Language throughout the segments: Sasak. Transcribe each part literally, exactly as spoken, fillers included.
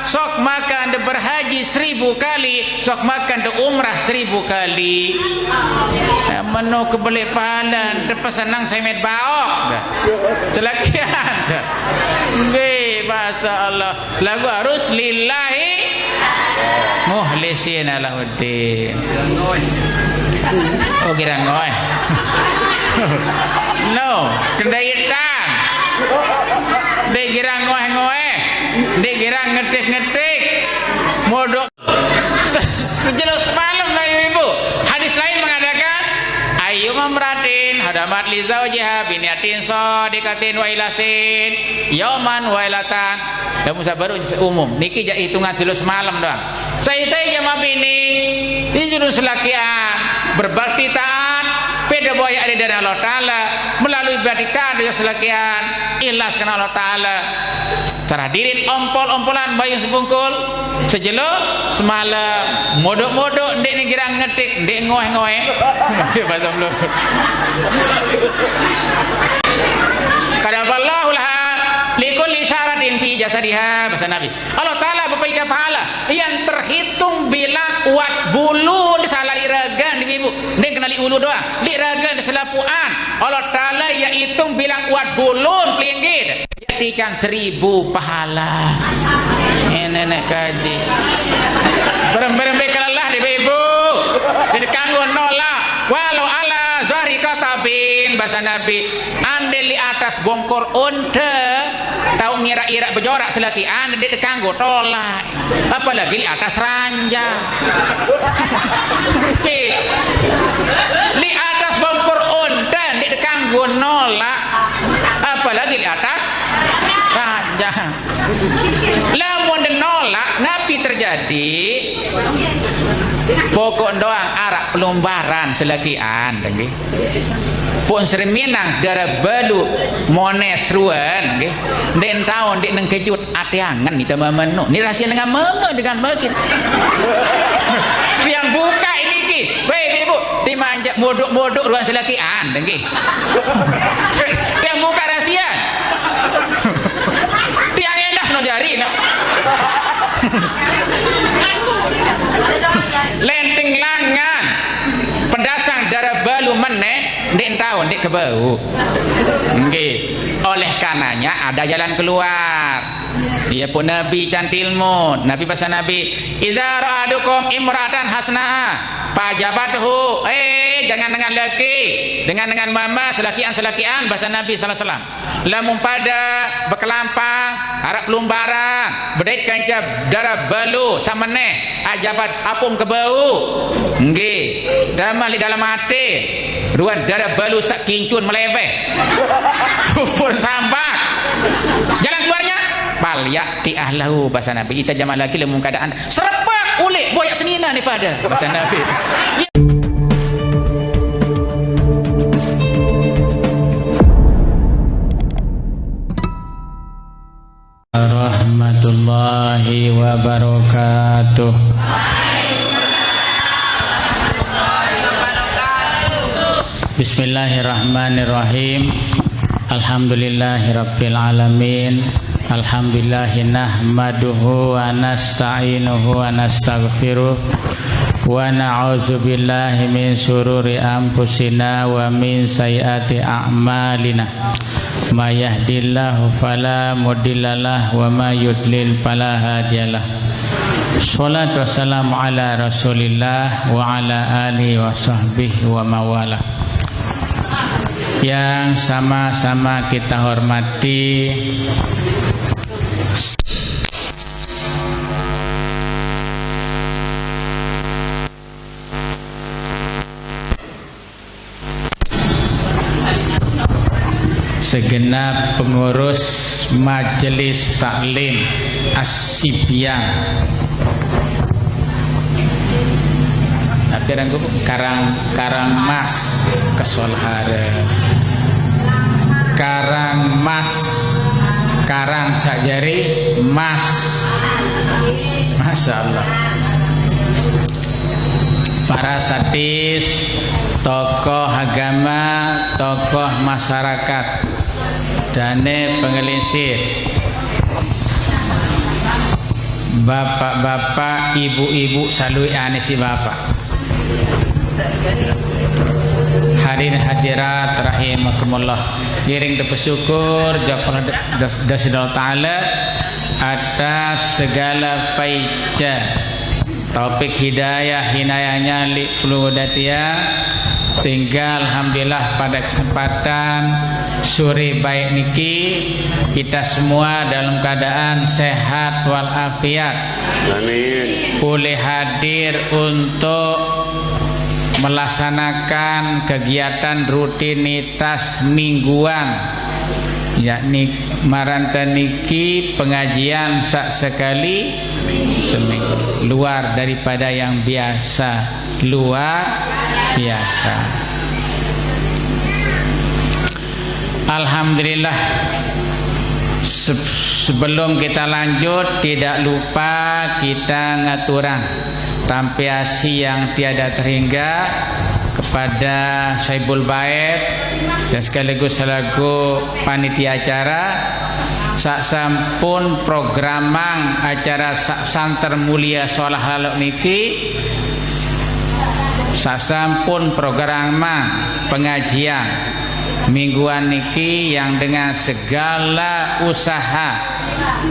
Sok makan de berhaji seribu kali, sok makan de umrah seribu kali. Ya, meno kebelek pahala, de pesenang semet baok. Dah. Celakian. Dah. Nggih, Masya Allah. Lagu harus lillahi muhlisin alahuddin. Oh, kira ngoeh. No, kendaitan. Dek kira ngoeh-ngoeh. Dek kira ngetik-ngetik. Modok. Se-, sejelas malam, Bapak Ibu. Hadis lain mengatakan, "Ayyuma mratin hadamat li zaujiha biniatin sodikatin wa ilasin yauman wa ilatan." Dan Musa baru umum. Niki jak hitungan jelas malam doang. Saya-saya jamaah bini, ini jurus selakian, berbakti taat, peda boya ada dari Allah Ta'ala, melalui bakti taat dan selakian, ikhlas karena Allah Ta'ala. Cara dirit ompol-ompolan bayung sebungkul, sejelo, semalam, modok-modok, ndik ni girang ngetik, ndik ngoeh-ngoeh. Bahasa belum. Kadaballahu laha likulli syaratin fi jasadiha, bahasa Nabi. Allah Ta'ala bepaja pahala yang terhitung bilang uat bulu di salah liragan di ibu. Ndik kenali ulu doang. Liragan di selapuan. Allah Ta'ala ya hitung bilang uat bulun pelinggit. Tican seribu pahala. Ini nek kaji. Berembe-rembe kelelah di ibu. Jadi kanggo nolak. Walau ala zahri katabin, bahasa Nabi. Ande li atas bongkor onte, tau ngira-ira bejorak selaki ande de kanggo tolak. Apalagi li atas ranjang. Pi. Li atas bongkor onte, ndik de kanggo nolak. Apalagi li atas ranjang. Lamun de nolak, napi terjadi? Pokok doang arak pelumbaran selakian, nggih. Pun sereminang dara balu mones ruan, nggih. Ndik taun, ndik nengkejut, ati angen ita mamenu. Ni rahasia dengan mama dengan makin. Siang buka ini ki. Baik, Ibu, dimanja modok-modok ruan selakian, nggih. Siang buka rahasia. Tiang endas no jari, no. Lenteng langan. Pedasang dara balu meneh, ndik taun, ndik kebau. Nggih. Oleh karenanya ada jalan keluar. Iya pun Nabi cantilmu. Nabi pesan Nabi, "Iza ra'adukum imra'atan hasna, pajabathu." Eh, jangan dengan laki, dengan, dengan mama, selakian, selakian, bahasa Nabi sallallahu alaihi wasallam. Lamun pada bekelampang, arak pelumbaran, bedait kanca dara balu sameneh, ajabat apung kebau. Nggih, damel di dalam ati, ruan dara balu sak kincun melebeh. Pupur sambak. Jalan keluarnya, "Pal ya'ti ahlahu," bahasa Nabi. Ita jamaah laki lamun keadaan serepek ulik boyak senina ni pada. Bahasa Nabi. Warahmatullahi wabarakatuh. Bismillahirrahmanirrahim. Alhamdulillahirabbil alamin. Alhamdulillahi nahmaduhu wa nasta'inuhu wa nastaghfiruh. Wa na'udzu billahi min syururi anfusina wa min sayyiati a'malina. May yahdillahu fala mudhillalah wa may yudlil fala hadiyalah. Shalatu wassalamu ala Rasulillah wa ala alihi wa sahbihi wa mawala. Yang sama-sama kita hormati, segenap pengurus Majelis Taklim As-Sibyan. Tapi rangku Karang, Karang Mas Kesolhare. Karang Mas, Karang sajari Mas. Masya Allah. Para satis, tokoh agama, tokoh masyarakat, dane pengelinsir, Bapak-bapak, ibu-ibu, saluiq ane siq bapak. Hadirin hadirat rahimakumullah. Ngiring tepesyukur jaq Allah de-, de-, de-, Allah Taala atas segala paice. Taufik hidayah, hinayahnya liq pelungguh datia, sehingga alhamdulillah pada kesempatan sore baik niki kita semua dalam keadaan sehat walafiat. Amin. Boleh hadir untuk melaksanakan kegiatan rutinitas mingguan, yakni maranta niki pengajian saq sekali seminggu, luar daripada yang biasa, luar biasa. Alhamdulillah, se-, sebelum kita lanjut, tidak lupa kita ngaturang tampiasi yang tiada terhingga kepada Sohibul Bait dan sekaligus selaku panitia acara. Saq sampun programang acara sa-, santer mulia solah laloq niki, saq sampun programang pengajian mingguan niki yang dengan segala usaha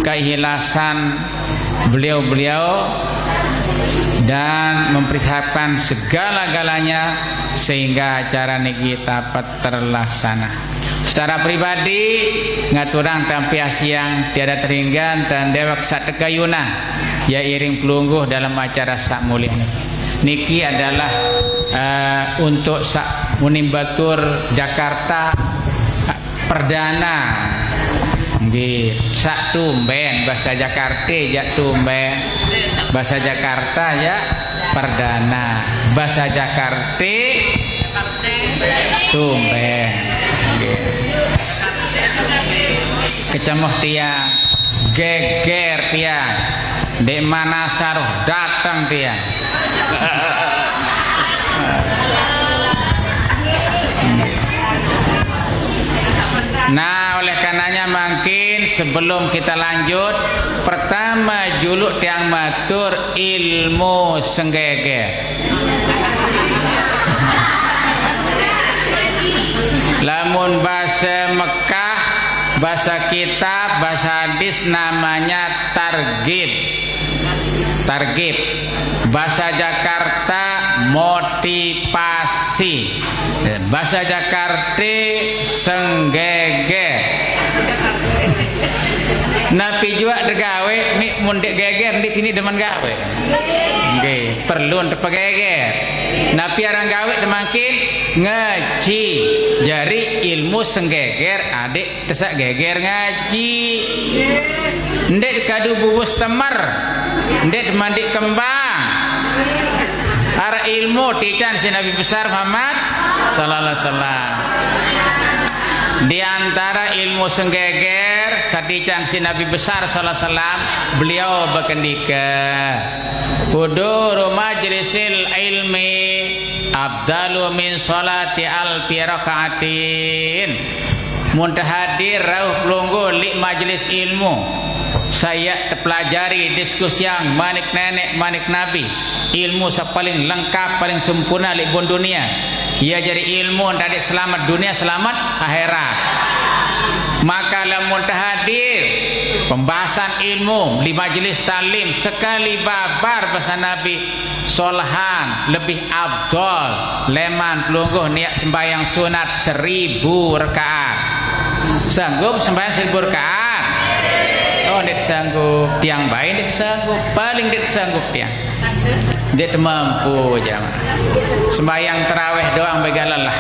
keikhlasan beliau-beliau dan mempersiapkan segala-galanya sehingga acara niki dapat terlaksana. Secara pribadi, ngaturang tampiasi yang tiada terhingga dan dewek saq tekayunan, ya, iring pelungguh dalam acara saq mulia niki. Niki adalah, eh, untuk saq munim batur Jakarta, eh, perdana. Nggih, saq tumben, bahasa Jakarte jaq tumben. Bahasa Jakarta jaq perdana. Bahasa Jakarte tumben. Nggih. Kecemoh tiang, geger tiang. Ndeq manasa roh dateng tiang. Nah, oleh karenanya mangkin sebelum kita lanjut, pertame juluq tiang matur ilmu senggeger. Lamun base Mekah, base kitab, base hadis namanya targhib. Targhib. Base Jakarta motivasi. Base Jakarte senggeger. Napi juaq de gawe, miq mun ndeq geger, ndeq tiniq demen gawe. Nggih, perlu tepegeger. Napi aran gawe temangkin? Ngaji. Jari ilmu senggeger adeq tesaq geger ngaji. Ndeq kadu bubus temer, ndeq mandiq kembang. Araq ilmu tican siq Nabi besar Muhammad sallallahu alaihi wasallam. Di antara ilmu senggeger saq tican siq Nabi besar sallallahu alaihi wasallam, beliau bekendike, "Huduru majlisil ilmi afdalu min sholati alfi rakaatin." Mun tehadir rauh pelungguh leq majelis ilmu, saq yaq tepelajari diskusiang manik neneq, manik nabi, ilmu saq paling lengkap, paling sempurna leq bun dunie. Ie jari ilmu ndeq selamet dunie, selamet akhirat. Maka lamun tehadir pembahasan ilmu leq majelis taklim sekali babar base nabi, solahan lebih afdol leman pelungguh niat sembahyang sunat seribu rekaat. Sanggup sembahyang seribu rekaat? Oh, ndeq sanggup. Tiang bae ndeq sanggup. Paling ndeq sanggup tiang. Ndeq temampu jamaah. Sembahyang tarawih doang bege lelah.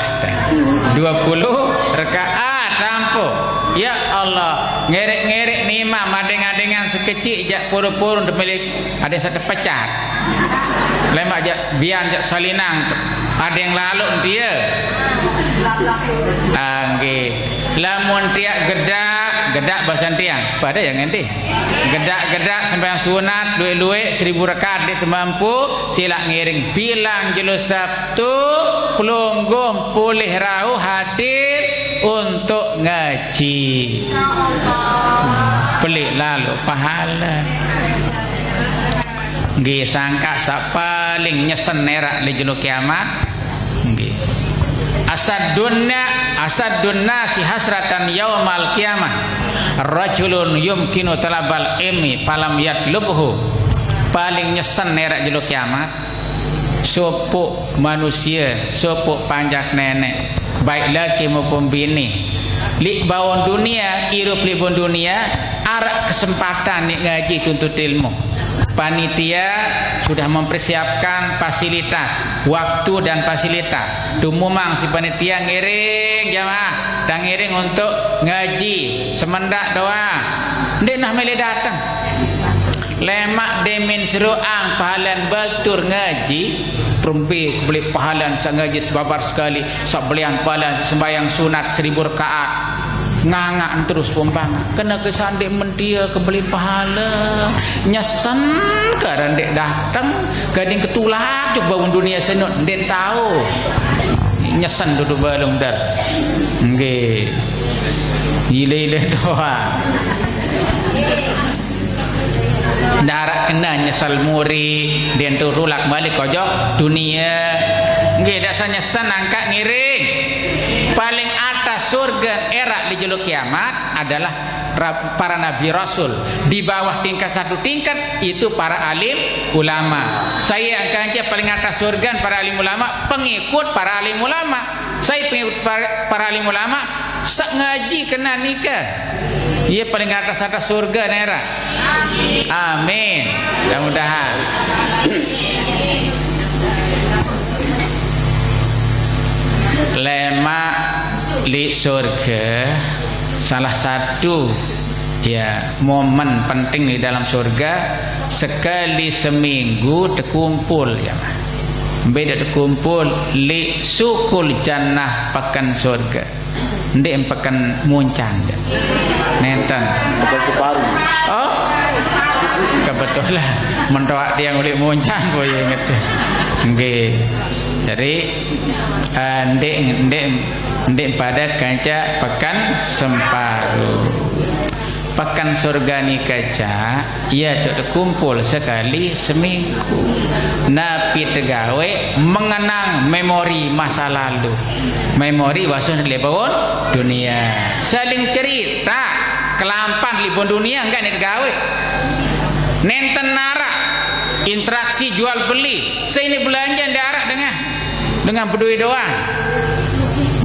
Dua puluh rekaat ampuh. Ya Allah, ngerek-ngerek ni imam adeng-adengan sekeciq jaq puru-puru ndeq mele adeq saq tepecat. Lemaq jaq bian jaq salinang, adeng laloq ntie. Ah, nggih. Lamun tiaq gedaq, gedaq basen tiang. Pade ya ngenti. Gedaq-gedaq sembahyang sunat, lueq-lueq seribu rekaat ndeq temampu, silaq ngiring bilang jelo Sabtu, pelungguh polih rauh hadir untuk ngaji. Peliq laloq pahale. Nggih, sangka saq paling nyesen eraq leq jelo kiamat. Nggih. Asaddunna, asaddun nasi hasratan yaumal qiyamah. Rajulun yumkinu talabal ilmi falam yatlubhu. Paling nyesen eraq jelo kiamat. Sopoq manusie, sopoq panjak neneq, baik laki maupun bini, leq baun dunie, irup leq baun dunie, araq kesempatan neq ngaji tuntut ilmu. Panitia sudah mempersiapkan fasilitas, waktu dan fasilitas. Tumumang siq panitia ngiring jamaah, dang ngiring untuk ngaji, semendaq doang. Ndeq nah mele dateng. Lemaq demen seroan pahalen batur ngaji, berembe kebeleq pahalen saq ngaji sebabar sekali, saq belean pahalen sembahyang sunat seribu rakaat. Ngangaq terus pompang. Kene ke sandeq mentie kebeleq pahale. Nyesen ke ndeq dateng, kading ketulak juk baun dunie senut, ndeq tao. Nyesen duduk balung ter. Nggih. Ile-ile doang. Ndaraq kene nyesel muri, den tulak malik ojok dunie. Nggih, dasar nyesel angkat ngiring. Paling atas surga eraq di jelo kiamat adalah ra-, para nabi rasul. Di bawah tingkat satu tingkat itu para alim ulama. Saya angkat paling atas surga para alim ulama, pengikut para alim ulama. Saya pengikut para, para alim ulama, saq ngaji kenan nike. Ie paling atas-atas surga nera. Amin. Mudah-mudahan. Lemaq leq surga, salah satu, ya, momen penting di dalam surga, sekali seminggu tekumpul, ya. Mbe tekumpul leq Sukul Jannah, peken surga. Ndeq peken Muncang, ya. Nenten. Peken Separu. Oh? Kebetulan mentoaq tiang uleq Muncang, kok ye inget. Nggih. Jadi, eh, ndeq, ndeq, ndeq pade kance peken Separu. Peken surga nike, Cak, ie tuq tekumpul sekali seminggu. Napi tegawe? Mengenang memori masa lalu. Memori wase leq baun dunie. Saling cerita, kelampan leq baun dunie, enggak neq tegawe. Nenten araq interaksi jual beli. Saq ini belanje ndeq araq dengah. Dengan bedoe doang.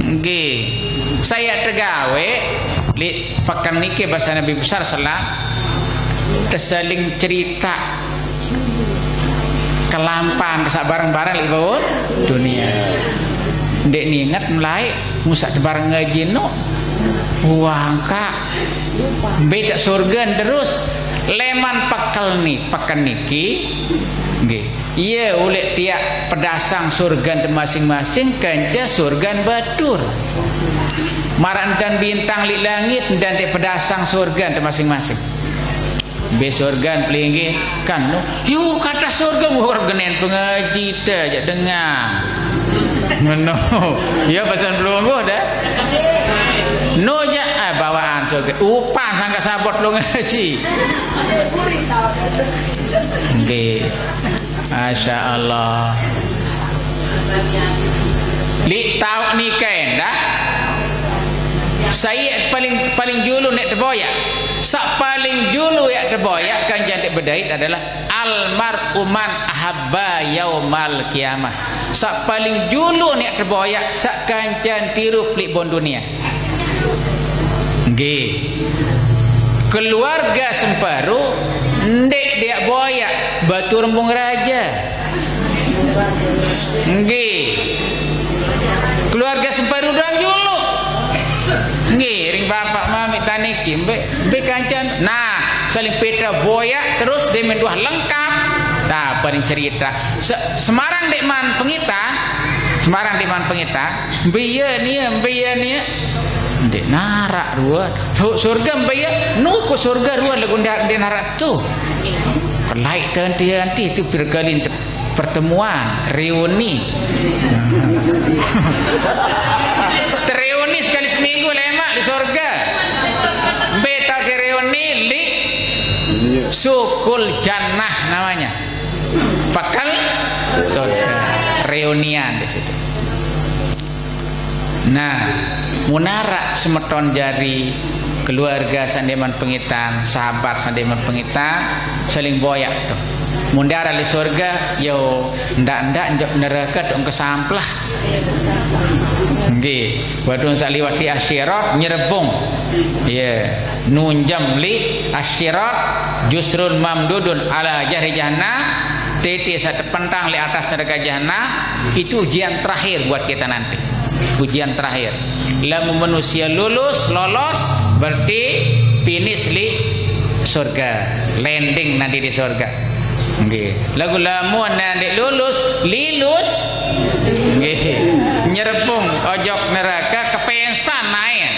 Nggih. Saq tegawe leq peken niki, base Nabi Besar Selam, tesaling cerita kelampan saq bareng-bareng leq baun dunie. Ndeq ninget melaeq, musaq bareng ngaji no. Wah, Kak. Mbe taq surga terus leman pekel ni, peken niki. Nggih. Ie uleq tiaq pedasang surgante masing-masing kance surgan batur. Maraq ntan bintang leq langit, ntan tiq pedasang surgante masing-masing. Mbe surgan pelinggih, kan, no. Yu, kata surga, wah, genen pengaji te, jaq dengah. Ngono. Ya, pesan pelungguh dah. No jaq, ah, bawaan surga. Upan sangka sabot lo ngaji. Nggih. Masya Allah. Leq taoq nike endah, sai paling, paling julu neq teboyaq. Saq paling julu yaq teboyaq, kan jantik bedait adalah almar'u man ahabba yaumal qiyamah. Saq paling julu neq teboyaq, saq kancan tirup leq baun dunie. Nggih. Keluarga Semparu ndeq deaq boyaq, batu rembung raja. Nggih. Keluarga Semparu doang julu. Nggih, ring bapak mami taniki, mbe, mbe kancan. Nah, saling peta boyaq terus demen duah lengkap. Nah, paling cerita. Se-, Semarang ndeqman pengitan. Semarang ndeqman pengitan. Mbe ie nie, mbe ie nie. Ndeq naraq rue. Su-, surga mbe ie? Nuku surga rue laguq ndeq, ndeq naraq tu. Kelaiq tenti-enti tu pirgalin te-, pertemuan, reuni. Tereuni sekali seminggu lemaq di surga. Mbe taoq direuni? Leq Sukul Jannah namanya. Pekel surga. Reunian di situ. Nah, mun araq semeton jari keluarga saq ndeqman pengitan, sahabat saq ndeqman pengitan, saling boyaq tuh. Mun araq leq surga, yo, ndaq-ndaq njok nerake tuh engke samplah. Nggih, wadon saq liwat leq as-sirat nyerebung. Ye, nunjem leq as-sirat, jusrun mamdudun ala jahri jahannam, tete saq tepentang leq atas neraka jahannam, itu ujian terakhir buat kita nanti. Ujian terakhir. Lamun manusia lulus, lolos, berarti finish leq surga, landing nanti di surga. Nggih. Laguq lamun ndeq lulus, lilus. Nggih. Nyerepung ojok neraka, kepensan naen.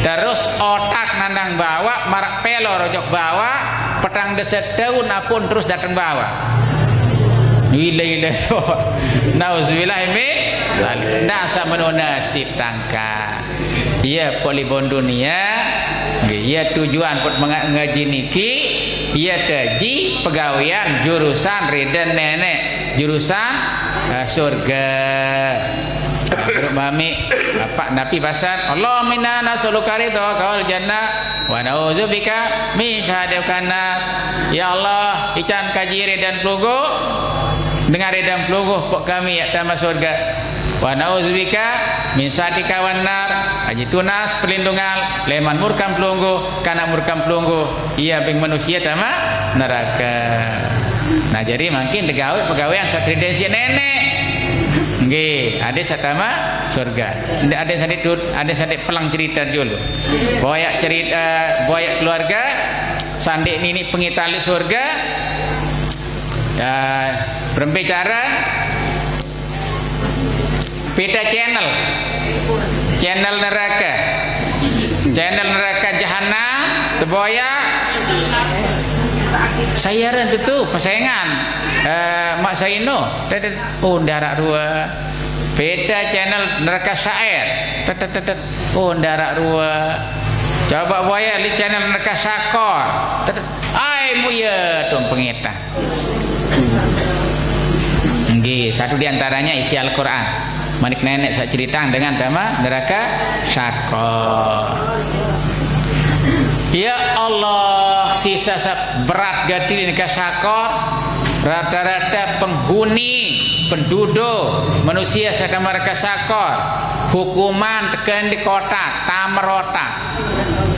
Terus otak nandang bawaq, maraq pelor ojok bawaq, petang dase taun apun terus dateng bawaq. Wile-wile to. Nauzubillah min dzalik. Ndak saq meno nasib tangkaq. Ie polibon dunie, nggih, ie tujuan put menga-, ngaji niki, ie teji pegawean jurusan riden neneq, jurusan, eh, surga. Guru mami, Bapak napi pasan, "Allahumma inna nas'aluka ridhaka wal jannah, wa na'udzubika min sakhatika wan nar." Ya Allah, ican kaji riden pelungguh, dengan riden pelungguh pok kami yaq tame surga. Wa na'udzubika min sakhatika wan nar, aji tunas perlindungan leman murkan pelungguh, karena murkan pelungguh, ie beng manusie tame neraka. Nah, jari mangkin tegawe pegawean saq riden siq neneq. Nggih, adeq saq tame surga. Ndeq adeq saq ditut, adeq saq ndeq pelang cerite julu. Boyaq cerite, boyaq keluarge, saq ndeq niniq pengitan leq surga. Ya, berembe care? Beda channel. Channel neraka. Channel neraka jahanam, teboyaq. Sai aran tetu, pesengan. Eh, Maq Saino. Tetet. Oh, ndaraq rue. Beda channel neraka syair. Tetet, tetet. Oh, ndaraq rue. Coba boyaq leq channel neraka sakor. Tetet. Ai, muye, dong pengitan. Nggih, satu di antaranya isi Al-Qur'an. Manik neneq saq ceritang dengan tame neraka sakor. Ya Allah, siksa saq berat gati leq neraka sakor. Rata-rata penghuni, penduduk, manusie saq tame neraka sakor, hukuman teken di kotak, tamer otak.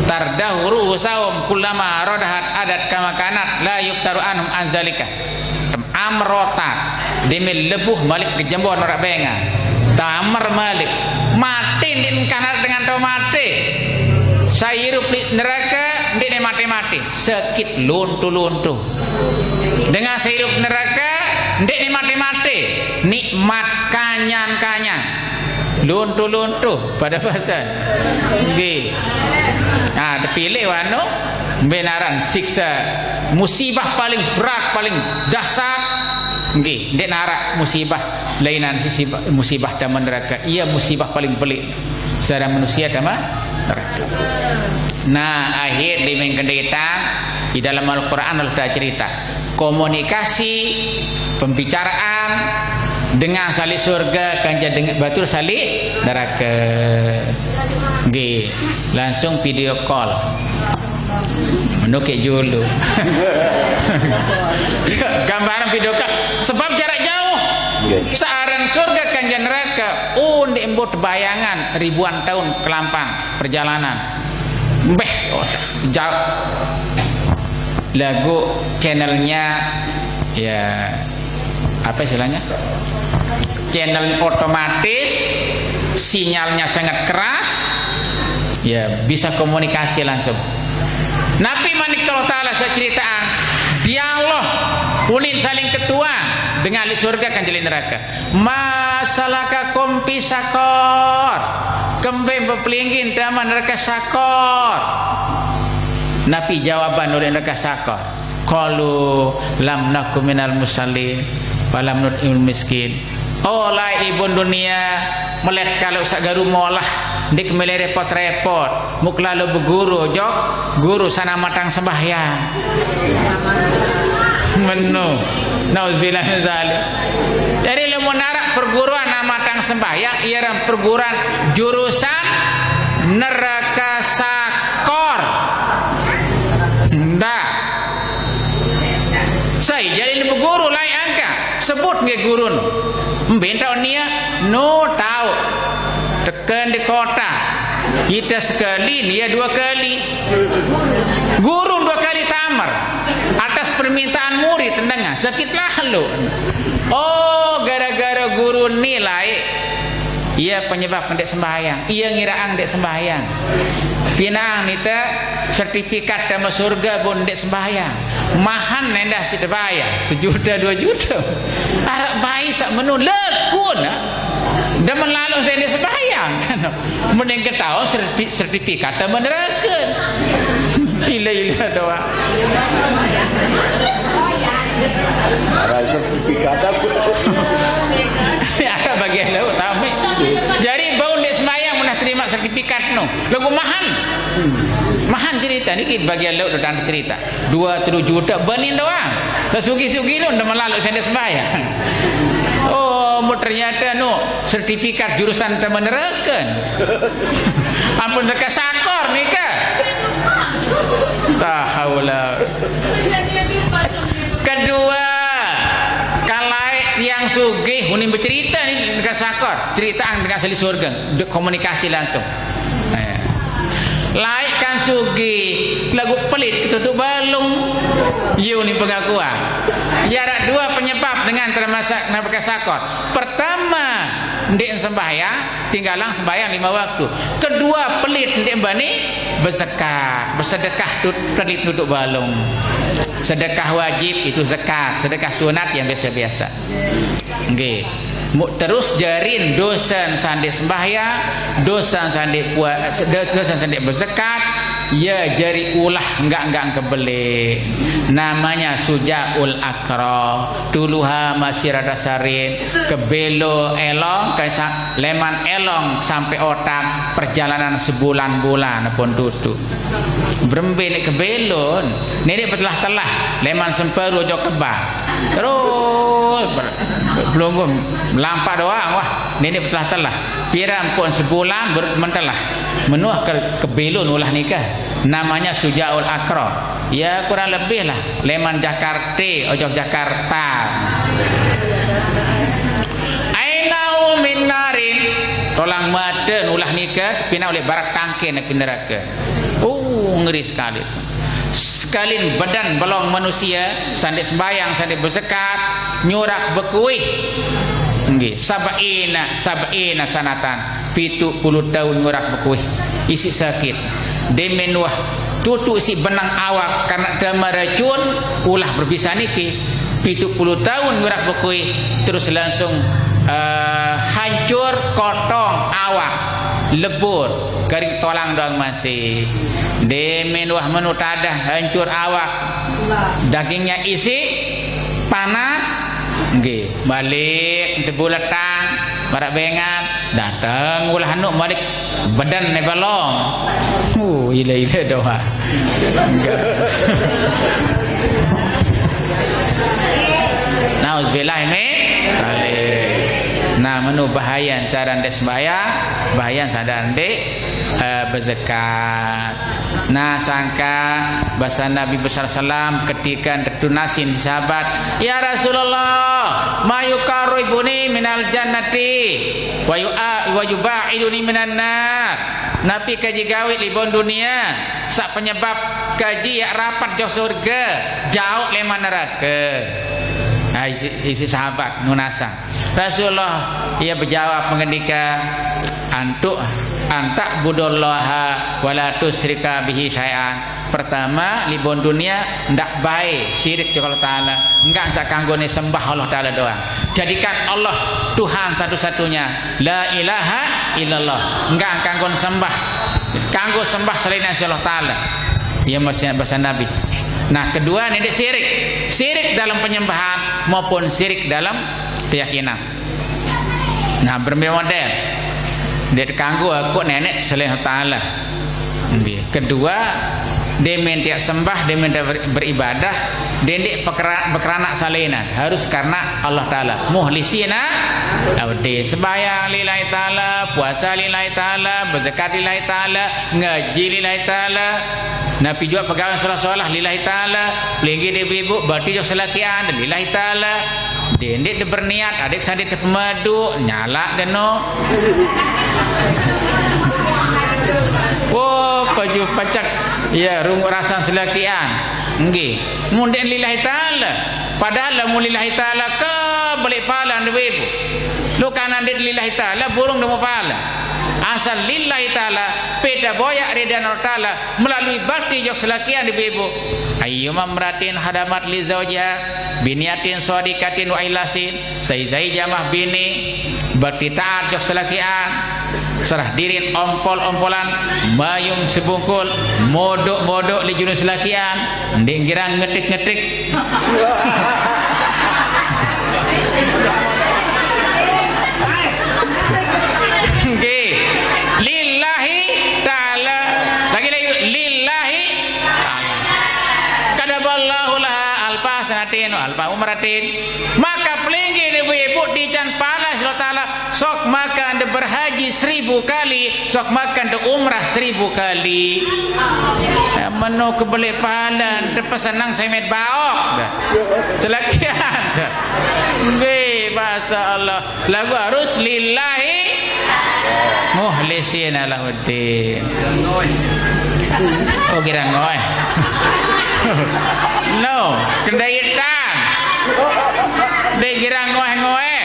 Tardahuru usaum kullama rodahat adat kama kanat la yuktaru anhum anzalika. Amer otak, deme lebuh malik ke jembon oraq bengan. Tamer malik. Mate ndeqne kanat dengan tao mate. Sai irup leq nerake, ndeqne mate-mate. Sekit luntu-luntu. Dengan sai irup nerake, ndeqne mate-mate. Nikmat kanyan-kanyan. Luntu-luntu pade pasan. Nggih. Ah, tepilih wano, mbe aran siksa musibah paling berat, paling dahsyat. Nggih, ndeq naraq musibah lainan sisi musibah tame nerake. Ie musibah paling beleq secara manusie tame nerake. Nah, akhir di mengkendetan di dalam Al-Qur'an Allah Taala cerita. Komunikasi, pembicaraan dengan saq leq surge kance dengan batur saq leq nerake. Nggih, langsung video call. Meno keq julu. Gambaran video call. Sebab jarak jauh. Nggih. Saq aran surge kance nerake, oh, ndeq mbo tebayangan ribuan taun kelampang perjalanan. Mbeh, oh, jauh. Laguq channelnya, ya, apa istilahnya? Channel otomatis, sinyalnya sangat keras, ya, bisa komunikasi langsung. Napi manik Allah Taala saq ceriteang, dialog unin saling ketuan dengan leq surge kance leq nerake. "Ma salakakum fi saqar?" Kembeq bepelinggih tame nerake sakor? Napi jawaban uleq nerake sakor? Qalu lam naku minal musallin wa lam nut'imul miskin. Oh, laeq ibun dunie, melet kaloq saq garu molah, ndeq mele repot-repot, muq lalo beguru ojok guru saq namatang sembahyang. Meno. Nauzubillah min zalik. Jadi lamun arep perguruan amatang sembahyang, iya ran perguruan jurusan neraka sakor. Ndak. Sai jadi berguru lain angka. Sebut nggih gurun. Mbentau nia, no tau. Teken di kota. Kita sekali, nia dua kali. Gurun dua kali tamar. Atas permintaan murid, tendengah. Sakit lalu. Oh, gara-gara gurun nilai. Iya penyebab ndeq sembahyang. Iya ngirang ndeq sembahyang. Pinang nite sertifikat tame surga bun ndeq sembahyang. Mahan endah side bayah sejuta dua juta. Arep bai saq menu lekun. Demen lalu saq ndeq sembahyang. Mending ketaon serti-, sertifikat tame nerake. Ile-ile doang. Araq sertifikat apa? Ya, bagian lauk tame. Jadi bau ndeq sembahyang menah terima sertifikat no. Lagu mahan. Mahan cerita niki bagian lauk datang cerita. Dua telu juta benin doang. Sesugi-sugi no demen lalu saq ndeq sembahyang. Oh, mu ternyata no sertifikat jurusan tame nerake. Ampun neraka sakor nika. La haula. Kedua, kalai tiang sugih unin becerita ni neraka sakor, ceritaan dengan ahli surga, de-, komunikasi langsung. Eh. Laik kan sugih, lagu pelit ketutup balung. Ye unin pengakuan. Ya, ada dua penyebab dengan termasuk neraka sakor. Pertama, ndeq sembahyang, tinggalang sembahyang lima waktu. Kedua, pelit ndeq bani bezakat, besedekah tut-, pelit tutup balung. Sedekah wajib itu zakat, sedekah sunat yang biasa-biasa. Nggih. Mu-, terus jarin dosan saq ndeq sembahyang, dosan saq ndeq pua-, dosan saq ndeq bezakat, ya jari ulah enggak-enggak kebeli. Namanya sujaul akro, tuluha masirata sarin, kebelo elong, kaisa leman elong sampai otak perjalanan sebulan-bulan pun tutu. Berembe neq kebelon, neneq betelah-telah, leman semperu ojok kebang. Terus ber-, belungguh, melampak doang, wah, neneq betelah-telah. Piran pun sebulan ber-, mentelah. Menuh ke-, kebelon ulah nikah. Namanya sujaul akro. Ya, kurang lebih lah. Leman Jakarte, ojok Jakarta. Ainau min narin. Tolang maten ulah nikah, pinaq uleq barak tangke nepi nerake. Oh, ngeri sekali. Sekalin bedan belong manusie, saq ndeq sembahyang, saq ndeq bezakat, nyurak bekuih. Nggih, sab'ina, sab'ina sanatan. Pitu puluh taun nyurak bekuih. Isiq sakit. Demen wah tutuq siq benang awak, karena tame racun, ulah berpisah niki. Pitu puluh taun nyurak bekuih, terus langsung, eh, hancur, kotong awak, lebur, garing tolang doang masih. Demen wah menu tadah, hancur awak, dagingnya isi, panas, nggih, balik, debu letang, maraq bengan, dateng ulah anu malik. Bedan ne belong. Uh, ile-ile doa. Enggak. Nauzubillah min zalik. Nah, menu bahayan cara ndeq sembahyang, bahayan sadar ndeq, eh, bezakat. Nah, sangka basa Nabi besar salam ketika tetunasin sahabat, "Ya Rasulullah, ma yuqarribuni minal jannati wa yu-, wa yubaiduni minan nar." Napi kaji gawe libon dunia, saq penyebab kaji yaq rapet jok surge, jaoq leman nerake. Nah, isi, isi sahabat nunasang. Rasulullah, ia bejawab mengendika, "Antuk, anta'budallaha wa la tusyrika bihi syai'an." Pertama, libon dunia ndaq bae syirik jok Allah Taala. Enggak saq kanggone sembah Allah Taala doang. Jadikan Allah Tuhan satu-satunya. La ilaha illallah. Enggak kanggon sembah. Kanggo sembah selain Allah Taala. Ya, maksudnya bahasa Nabi. Nah, kedua, ini syirik. Syirik dalam penyembahan maupun syirik dalam keyakinan. Nah, berembe model. Ndeq tekanggo akuq neneq selain Allah Taala. Nggih. Kedua, demen tiaq sembah, demen tiaq ber-, beribadah, Dendeq pekera-, bekeranak salena, harus karena Allah Taala. Mukhlisina, abdi sembahyang lillahi taala, puasa lillahi taala, berzakat lillahi taala, ngaji lillahi taala. Napi juaq pegawean solah-solah lillahi taala, pelinggih de ibu-ibu, bakti jok selakian lillahi taala. Dendeq de berniat, adeq sandit tepemadu, nyalaq deno. Oh, paju pecek. Ya, runguq rasan selakian. Nggih. Mun ndeq lillahi taala. Padahal lamun lillahi taala kebeleq pahale de ibu-ibu. Lu kan ndeq lillahi taala, burung de mupahale. Asal lillahi taala, peda boyaq ridane Allah taala melalui bakti jok selakian de ibu-ibu. Ayyuma imra'atin hadamat li zaujiha biniyatin shadiqatin wa ikhlasin. Sai-sai jamaah bini bakti taat jok selakian, serah dirin ompol-ompolan, mayung sebungkul, modoq-modoq leq julun selakian, ndeq girang ngetik-ngetik. Nggih. Lillahi taala. Lagi-lagi, lillahi taala. Kataballahu laha alfa sanatin wa alfa umratin. Maka pelinggih de ibu-ibu dican pahale Allah taala, sok makan de berhaji seribu kali, sok makan de umrah seribu kali. Ya, meno kebeleq pahale, de pesenang semet baoq. Dah. Selakian. Nggih, masya Allah. Laguq harus lillahi mukhlisina lahuddin. Oh, girang ngoeh. No, kendaitan. Ndeq girang ngoeh-ngoeh.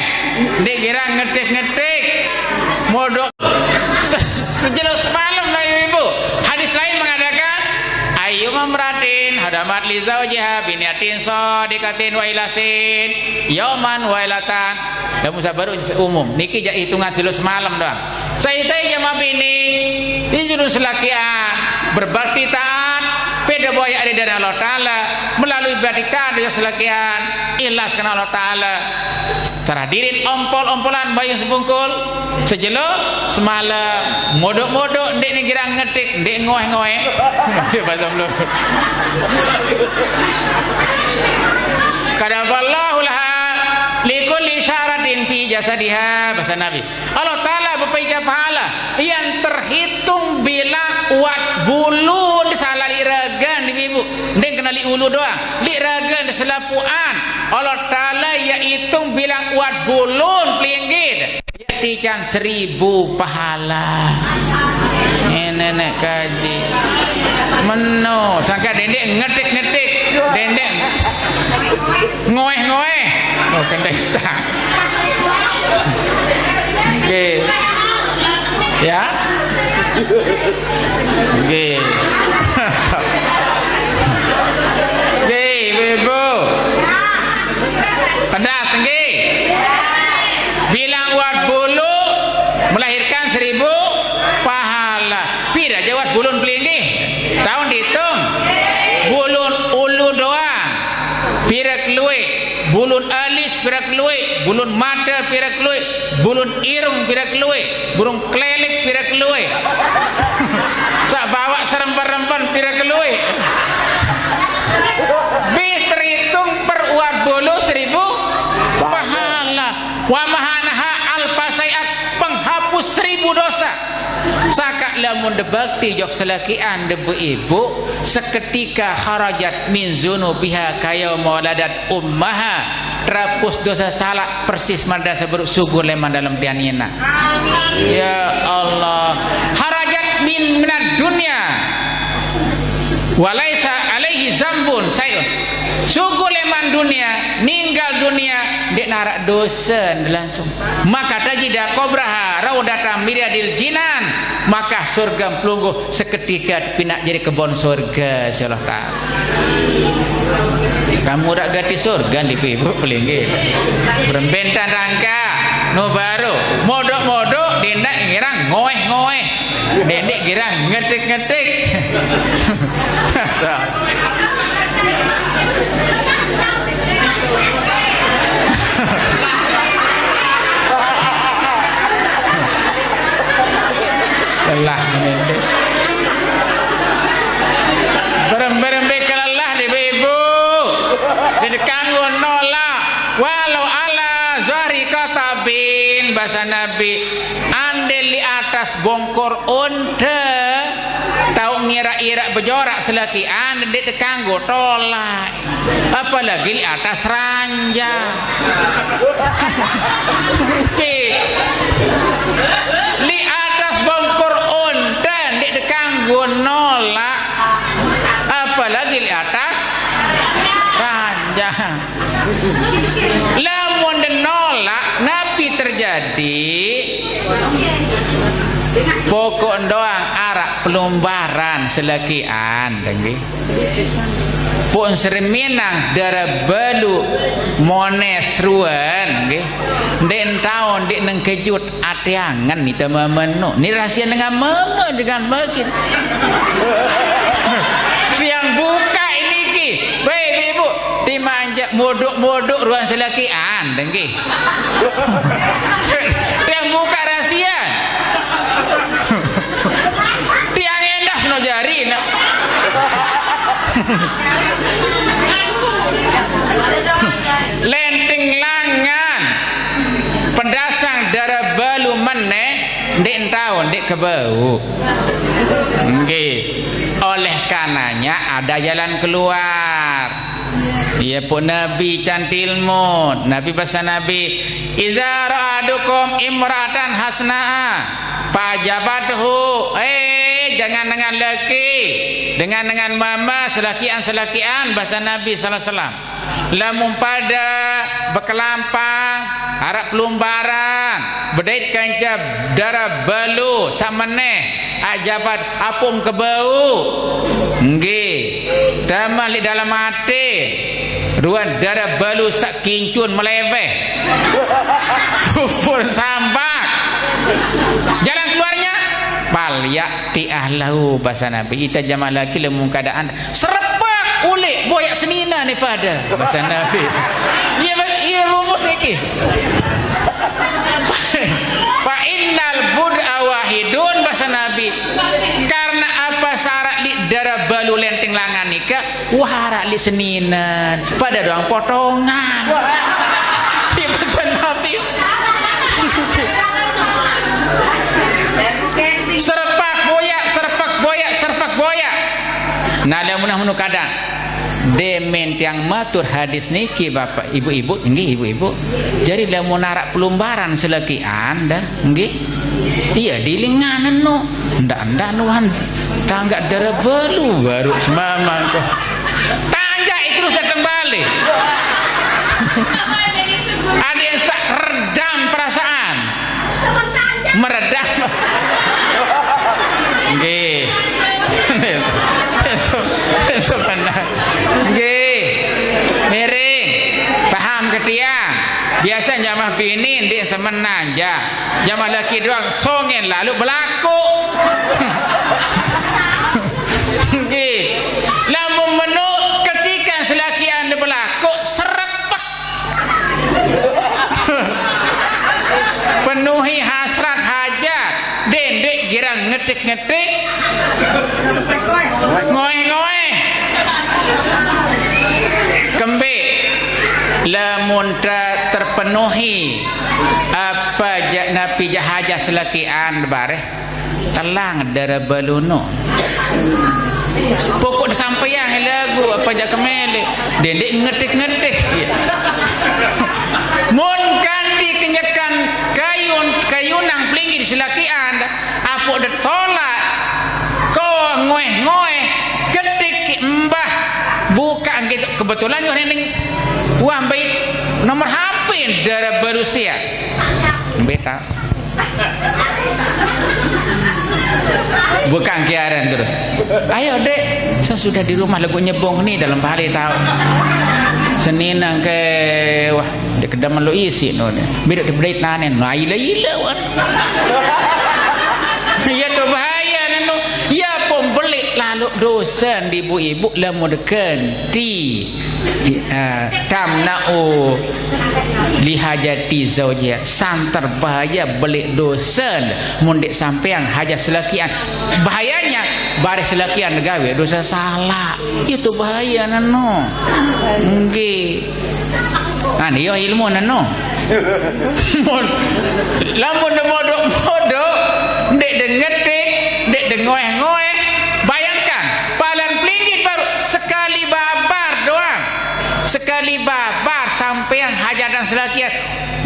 Ndeq girang ngetik-ngetik. Modoq. Se-, sejelo semalem, nah, ibu-ibu. Hadis lain mengatakan, ayyuma imra'atin hadamat li zaujiha biniyatin shadiqatin wa ikhlasin yauman wa lailatan. Lamun saq baruq umum, niki jaq itungan sejelo semalem doang. Sai-sai jamaah bini, julun selakian, berbakti taat, peda boyaq ridane Allah taala, melalui bakti taat jok selakian, ikhlas karena Allah taala. Serah dirin ompol-ompolan mayung sebungkul, sejelo semalem, modoq-modoq, ndeq ne girang ngetik, ndeq ngoeh-ngoeh. Bahasa belum. Kataballahu laha likulli sya'ratin fi jasadiha, bahasa Nabi. Allah taala bepeija pahale, yang terhitung bilang uwat bulun sala leq ragen, ibu-ibu. Ndeq kene leq ulu doang, leq ragen selapuqan. Allah taala ie itung bilang uwat bulun pelinggih. Ie tican seribu pahale. Ngene ne kaji. Meno, sangkaq dendeq ngetik-ngetik, dendeq ngoeh-ngoeh. Oh, kendaitan. Oke. Ya. Oke. Oke, ibu-ibu. Pedas, nggih. Bilang uwat bulu melahirkan seribu pahala. Pire jaq uwat bulun pelinggih? Taun diitung. Bulun ulu doang. Pire keluiq? Bulun alis pire keluiq? Bulun mate pire keluiq? Bulun irung pire keluiq? Bulun klelik pire keluiq? Saq bawaq serempen-rempen pire keluiq? Bih teritung per uwat bulu seribu pahala. Wa mahanaha alfa sayyi'at, penghapus seribu dosa. Sangkaq lamun de bakti jok selakian de ibu-ibu, seketika kharajat min dzunubiha kayaumi waladat ummaha, terapus dose salaq persis maraq dase beruq sugul leman dalem tian inaq. Ya Allah, kharajat min, minad dunya wa laisa alaihi zambun syai'un. Sugul leman dunie, ninggal dunie, ndeq naraq dose langsung. Maka tajida qabraha raudatan min riyadil jinan, maka surge pelungguh seketika pinaq jari kebon surge, insyaallah taala. Kamu raq gati surge, ibu-ibu pelinggih. Berembe entan rangkaq, no baru. Modoq-modoq, dendeq girang ngoeh-ngoeh. Dendeq girang ngetik-ngetik. Asal. Lelah menindih. Berembe-rembe kelelah, ibu-ibu. Kanggo nolak, walau ala zahri katabin, basa Nabi, andai li atas bongkor onta, tau ngira-ira bejorak selakian, ndeq tekanggo tolak. Apalagi li atas ranjang. Pi. Li atas bongkor onta, ndeq tekanggo nolak. Apalagi li atas ranjang. Lamun denolak, napi terjadi? Pokok doang araq pelumbaran selekian, nggih. Pun sereminang dara balu mones ruen, nggih. Ndeq taun, ndeq nengkejut. Ateangen ite memenu. Ni rahasia dengan meme dengan makin. Piang buka niki. Baik, Ibu. Timanjak modok-modok ruang selakian, dengki. Piang buka rahasia. Tiang endah no jari, no. Lenteng langan. Pedasang dara balu meneh, ndeq entaun, ndeq kebau. Nggih. Oleh karenanya ada jalan keluar. Iya, pun Nabi can tilmut. Nabi pesan Nabi, "Iza ra'adukum imra'atan hasna'a fajabathu." Eh, jangan dengan laki, dengan, dengan mama, selakian-selakian, bahasa Nabi sallallahu alaihi wasallam. Lamun pada bekelampang, araq pelumbaran, bedait kance dara balu, sameneh, ajabat apung kebau. Nggih, damah leq dalem ate, ruan dara balu saq kincun meleweh. Pupur sambak. Jalan keluarnya, "Palyaq tiah lau," bahasa Nabi. Ite jaman laki lamun keadaan Serepek uleq boyaq senine ne pade, bahasa Nabi. Iya, Mas, iya rumus niki. Fa innal bud'a wahidun, bahasa Nabi. Karena apa syarat leq dara balu lenteng langan nika, wah, araq leq senine. Pade doang potongan. Iya, bahasa Nabi. Serepek boyaq, serepek boyaq, serepek boyaq. Nah, lamun menu kadang. Demen tiang matur hadis niki, Bapak, Ibu-ibu, nggih, Ibu-ibu. Jari lamun araq pelumbaran selekian dah, nggih. Iya, dilinganen no. Ndak-ndak nuan tanggaq dara balu baru semamang kok. Tanjak terus dateng balik. Ada yang sak redam perasaan. Meredam. Nggih. Esok, esok menang. Nggih. Miring. Paham ke tiang? Biasa jamah bini ndeq semenan ja. Jamah laki doang songen lalu belaku. Nggih. Lamun menu ketika selakian belaku, serepek. Penuhi hasrat hajat, dendeq girang ngetik-ngetik. Ngoe-ngoe. Kembe, lamun te-, terpenuhi apa ja-, napi ja hajat selekian bareh. Telang dara baluno. Pokok disampaiang lagu apa jaq kemele. Dendeq ngetik-ngetik. Iya. Mun kanti kenyekan kayun, kayunang pelinggih di selakian, apoq detolak. Ko ngoeh-ngoeh, ketik mbah. Buka gitu. Kebetulan yo neng wah, mbait nomor H P dara balu setia. Beta. Bukan kiaran terus. "Ayo, Dek, saya sudah di rumah, lagu nyebong ni dalam bahari tahu." Seninang ke, wah, di kedam lo isi no ni. Beda di bedait nanen. Nah, ila-ila wan. Iya tuh bahaya nenu. Iya pun belik lalu dosen di ibu-ibu lamun deken ti. Ah, tamna'u lihajati zaujiha, santer bahaya beleq dosen mun ndeq sampeang hajat selekian. Bahayanya, Baris lakian gawe dosa salak. Itu bahaya neno. Nggih. Nah, iya ilmu neno. Mun lamun modok-modok, ndek dengetik, ndek dengoeh-ngoeh. Bayangkan, palan pelinggit baru sekali babar doang. Sekali babar sampean hajatan selakian,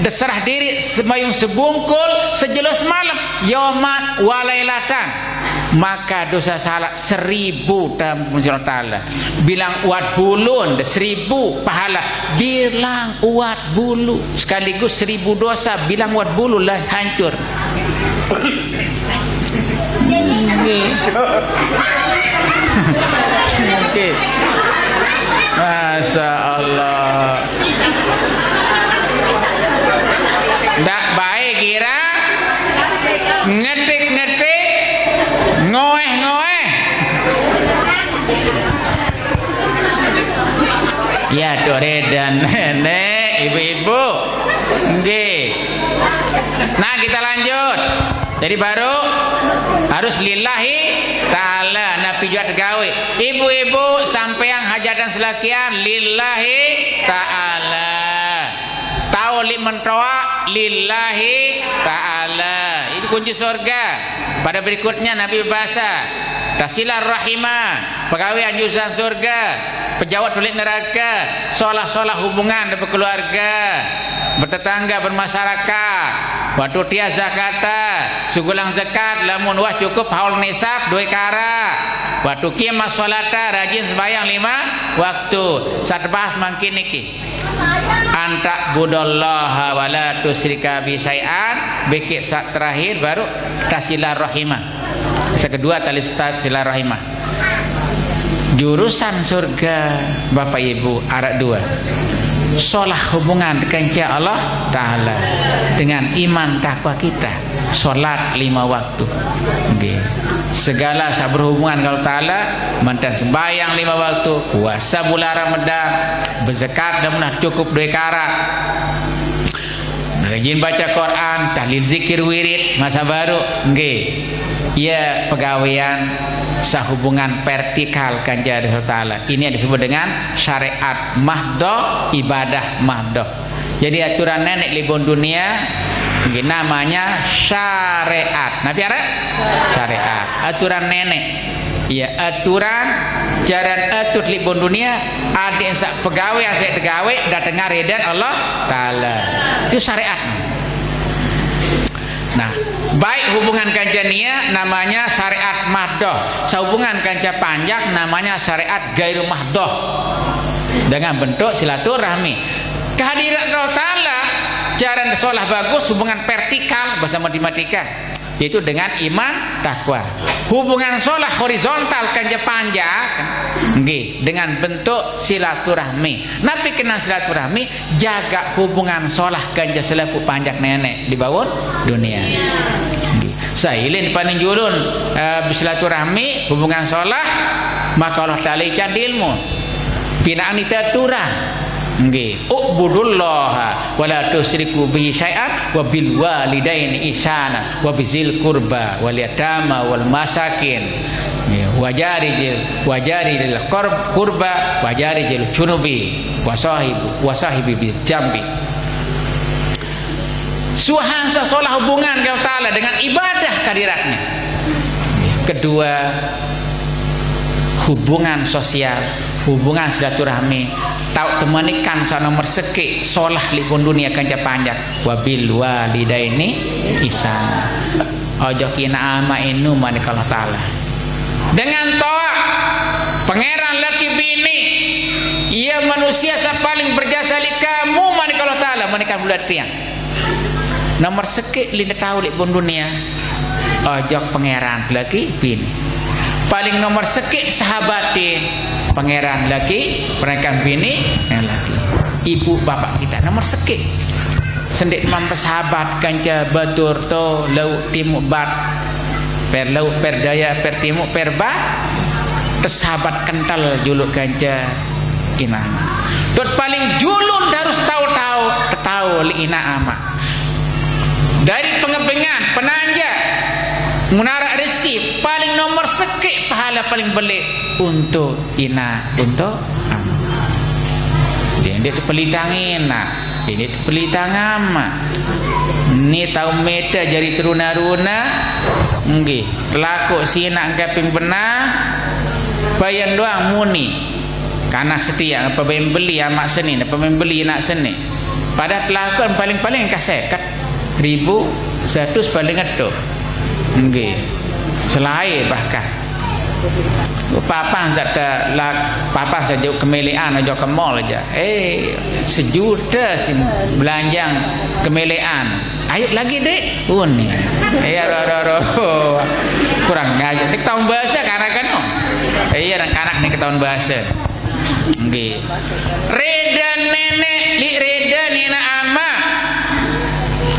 deserah diri semayung sebungkul sejelo semalam, yoman walailatan. Maka dosa salak seribu tampun Allah Ta'ala. Bilang uat bulu, nde seribu pahala. Bilang uat bulu. Sekaligus seribu dosa, bilang uat bulu lah hancur. Nggih. Nggih. Masya Allah. Ndak baik kira ngetik-ngetik, ngoeh-ngoeh. Ya, Dore dan Nenek, ibu-ibu. Nggih. Nah, kita lanjut. Jadi baru harus lillahi ta'ala, napi juat gawe. Ibu-ibu, sampean hajatan selakian lillahi ta'ala. Tau li mentoa lillahi ta'ala. Itu kunci surga. Pada berikutnya Nabi bahasa tasilar rahimah, pegawai anjusan surga, pejawat tulik neraka, solah-solah hubungan dan berkeluarga, bertetangga, bermasyarakat, waktu tias zakata, sugulang zakat, lamun wah cukup haul nisab, dua kara, waktu kiamas sholata, rajin sembahyang lima waktu. Saat bahas mangkin niki. Anta budallaha wala tusyrika bi syai'an, bekik sak terakhir baru tasilar rahimah. Sekedua tali silaturahimah. Jurusan surga, Bapak Ibu, arak dua. Solah hubungan kanca Allah Ta'ala dengan iman takwa kita. Solat lima waktu. Nggih. Segala sak berhubungan kalau Ta'ala, mantan sembahyang lima waktu, puasa bulan Ramadan, berzakat dan benar cukup dua kara. Rajin baca Quran, tahlil, zikir, wirid, masa baru, nggih. Ia pegawaian sahubungan vertikal kanca Allah Ta'ala. Ini yang disebut dengan syariat mahdoh, ibadah mahdoh. Jadi aturan nenek libun dunia, nggih, namanya syariat. Napi aran? Syariat. Aturan nenek. Ya, aturan jaran atur libun dunia, adik sak pegawai yang saya tegawe datang redan Allah Ta'ala. Itu syariat. Nah, baik hubungan kanca nia namanya syariat mahdoh, sehubungan kanca panjak namanya syariat gairu mahdoh dengan bentuk silaturahmi. Kehadiran Allah Ta'ala, jaran solah bagus, hubungan vertikal bahasa matematika, yaitu dengan iman takwa. Hubungan solah horizontal kanca panjak, nggih, dengan bentuk silaturahmi. Napi kena silaturahmi? Jaga hubungan solah kanca selaku panjak nenek di bawon dunia. Sailin paning julun, eh, silaturahmi, hubungan solah, maka Allah Ta'ala ikan ilmu. Pinaan itu aturan. Nggih, ubudullaha wa la tusyriku bihi syai'an wa bil walidaini ihsana wa bizil qurba wal yatama wal masakin. Nggih, wajari jil, wajari jil qurb-, qurba, wajari jil junubi, wasahibu, wasahibi bil jambi. Suahan sasolah hubungan Allah Ta'ala dengan ibadah kehadiratnya. Kedua, hubungan sosial, hubungan silaturahmi, tau temanikan sa nomor seki solah lipun dunia kanca panjak, wabil walidaini ihsana. Ojo kina ama inu manik Allah Ta'ala. Dengan toa, pangeran laki bini, ia manusia sa paling berjasa li kamu manik Allah Ta'ala, manik bulat tiang. Nomor seki linda tau lipun dunia. Ojok pangeran laki bini. Paling nomor seki sahabatin pangeran laki, pangeran bini, yang laki. Ibu bapak kita nomor seki. Sendik mam sahabat kanca batur to lauk timuk bat. Per lauk, per daya, per timuk, per bat. Sahabat kental juluk kanca inang. Dot paling julun harus tahu-tahu, tahu li ina ama. Dari pengepengan, penanja, munarak rezeki, paling nomor seki pahala Lah paling belik untuk ina, untuk ama. Dini pelitang ina, dini pelitang ama. Ni tau mete jari teruna-runa, nggih, telakuk sinak kaping bena, bayan doang muni. Kanak setia, apa bayan beli amak seni, apa bayan beli inak seni. Pada telakuk paling-paling ka seket ribu, seratus paling ngetuk. Nggih. Selae bahkan. Papan sate lak, papan saja kemelean aja ke mall aja. Eh, sejuta sih belanjang kemelean. Ayo lagi, Dek. Uni. Iya, ro, ro, ro. Kurang ngajar. Ni ketahuan bahasa kanak kan, oh. Iya, anak-anak ni ketahuan bahasa. Nggih. Rida nenek, li rida nina ama.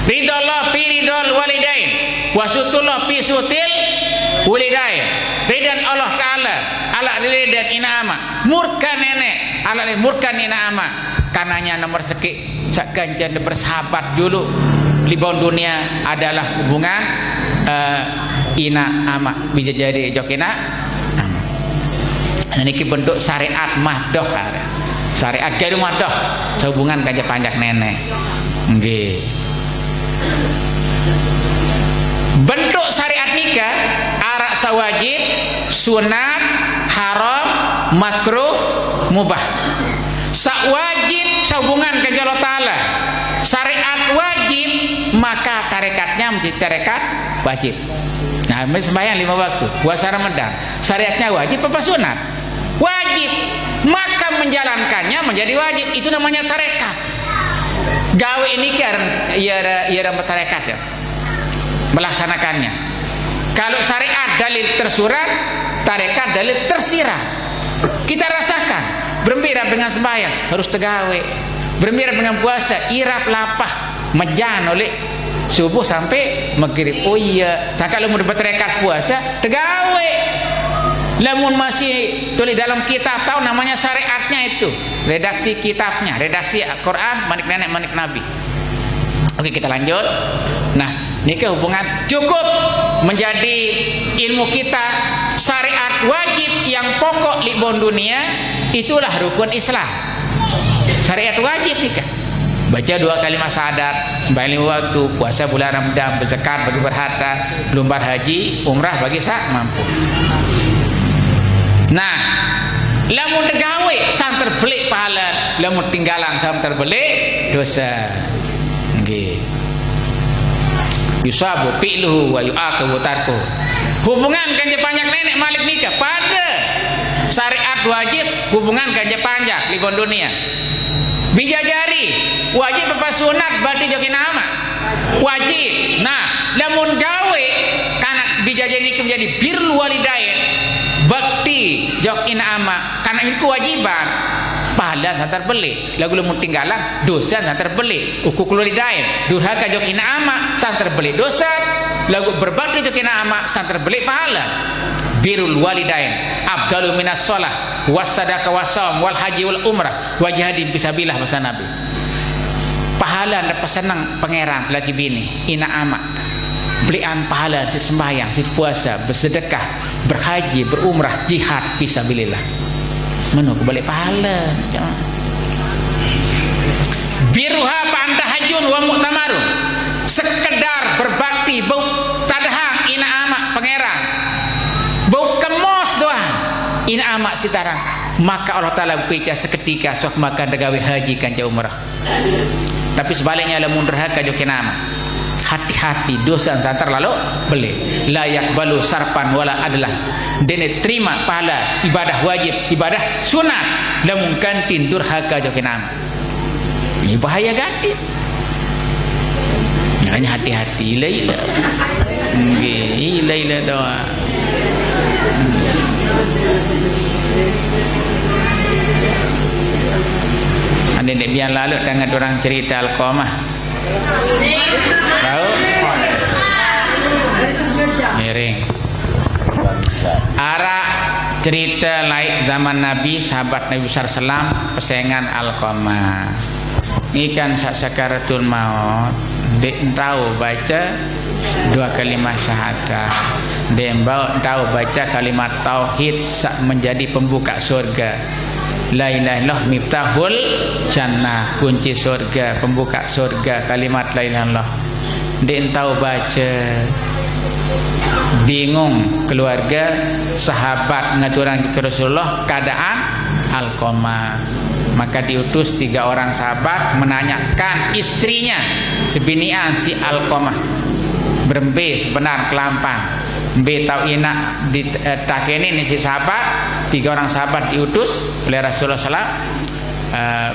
Ridho Allah fi ridhol walidain. Wa sutullah fi sutil walidain. Ridan Allah Ta'ala, ala ridan ina ama. Murka nenek, ala murka ina ama. Kananya nomor seki, sakancan bersahabat dulu. Libon dunia adalah hubungan, eh, ina ama. Bisa jadi jok ina ama. Nah, niki bentuk syariat mahdoh. Syariat gairu mahdoh. Sehubungan kaja panjak nenek. Nggih. Bentuk syariat nikah, arak sawajib, sunat, haram, makruh, mubah. Sawajib, sehubungan kaja Allah Ta'ala. Syariat wajib, maka tarekatnya menjadi tarekat wajib. Nah, ini sembahyang lima waktu, puasa Ramadan. Syariatnya wajib apa sunat? Wajib. Maka menjalankannya menjadi wajib. Itu namanya tarekat. Gawe ini kiar, iya, iya, tarekat ya. Melaksanakannya. Kalau syariat dalil tersurat, tarekat dalil tersirat. Kita rasakan. Berembira dengan sembahyang, harus tegawe. Berembira dengan puasa, irap lapah. Mejan oleh subuh sampai maghrib. Oh iya, saka lamun bertarekat puasa, tegawe. Lamun masih tulis dalam kitab, tahu namanya syariatnya itu. Redaksi kitabnya, redaksi Al-Quran, manik nenek, manik nabi. Oke, kita lanjut. Nah, nikah hubungan cukup menjadi ilmu kita. Syariat wajib yang pokok libon dunia, itulah rukun Islam. Syariat wajib nikah. Baca dua kalimat syahadat, sembahyang lima waktu, puasa bulan Ramadan, berzakat bagi berharta, lumbar haji, umrah bagi sak mampu. Nah, lamun tegawe santer belik pahala, lamun tinggalan santer belik dosa. Nggih. Yusabu fi'luhu wa yu'aqabu tarkuhu. Hubungan kanja panjak nenek malik nikah pada syariat wajib hubungan kanja panjak libon dunia. Bijajari, wajib apa sunat bakti jok ina ama? Wajib. Nah, lamun gawe kanak bijajari niki menjadi birrul walidain, bakti jok ina ama, kanak ini kewajiban. Pahala santer belik. Lagu lamun tinggalan, dosa santer belik. Uququl walidain, durhaka jok ina ama, santer belik dosa. Lagu berbakti jok ina ama, santer belik pahala. Birrul walidain afdalu minas shalah, was sadaqah, was saum, wal haji, wal umrah, wa jihadin fisabilillah, bahasa Nabi. Pahala ndak pesenang pangeran lagi bini, ina ama. Belian pahala si sembahyang, si puasa, bersedekah, berhaji, berumrah, jihad fisabilillah. Menu kebalik pahala. Birruha fa'anta hajjun wa mu'tamarun. Sekedar berbakti, bau tadahang ina ama pangeran. Bau kemos doang ina ama sitarang. Maka Allah Ta'ala bepica seketika sok makan degawe haji kanja umrah. Tapi sebaliknya lamun durhaka jok ina ama. Hati-hati dosa santer lalu belik. La yaqbalu sarfan wala adlah. Dene terima pahala ibadah wajib, ibadah sunat. Lamun kantin durhaka jok ina ama. Ini bahaya gati. Makanya hati-hati, ila-ila. Nggih, ila-ila doa. Ada nek biar lalu tangan orang cerita Alkomah. Tahu? Miring. Arak cerita laik zaman Nabi, sahabat Nabi besar selam, pesengan Alkomah. Ikan sak sakaratul maut, dek tahu baca, Dua kalimat syahadat. Dembau tahu baca kalimat tauhid sak menjadi pembuka surga. La ilaha illallah miftahul jannah, kunci surga, pembuka surga, kalimat la ilaha illallah. Ndeq tahu baca. Bingung keluarga, sahabat ngaturang ke Rasulullah keadaan Alqamah. Maka diutus tiga orang sahabat menanyakan istrinya, sebinian si Alqamah. Berembe sebenar kelampang. Mbe tau inaq di, eh, takenin si sahabat, tiga orang sahabat diutus oleh Rasulullah sallallahu alaihi wasallam, eh,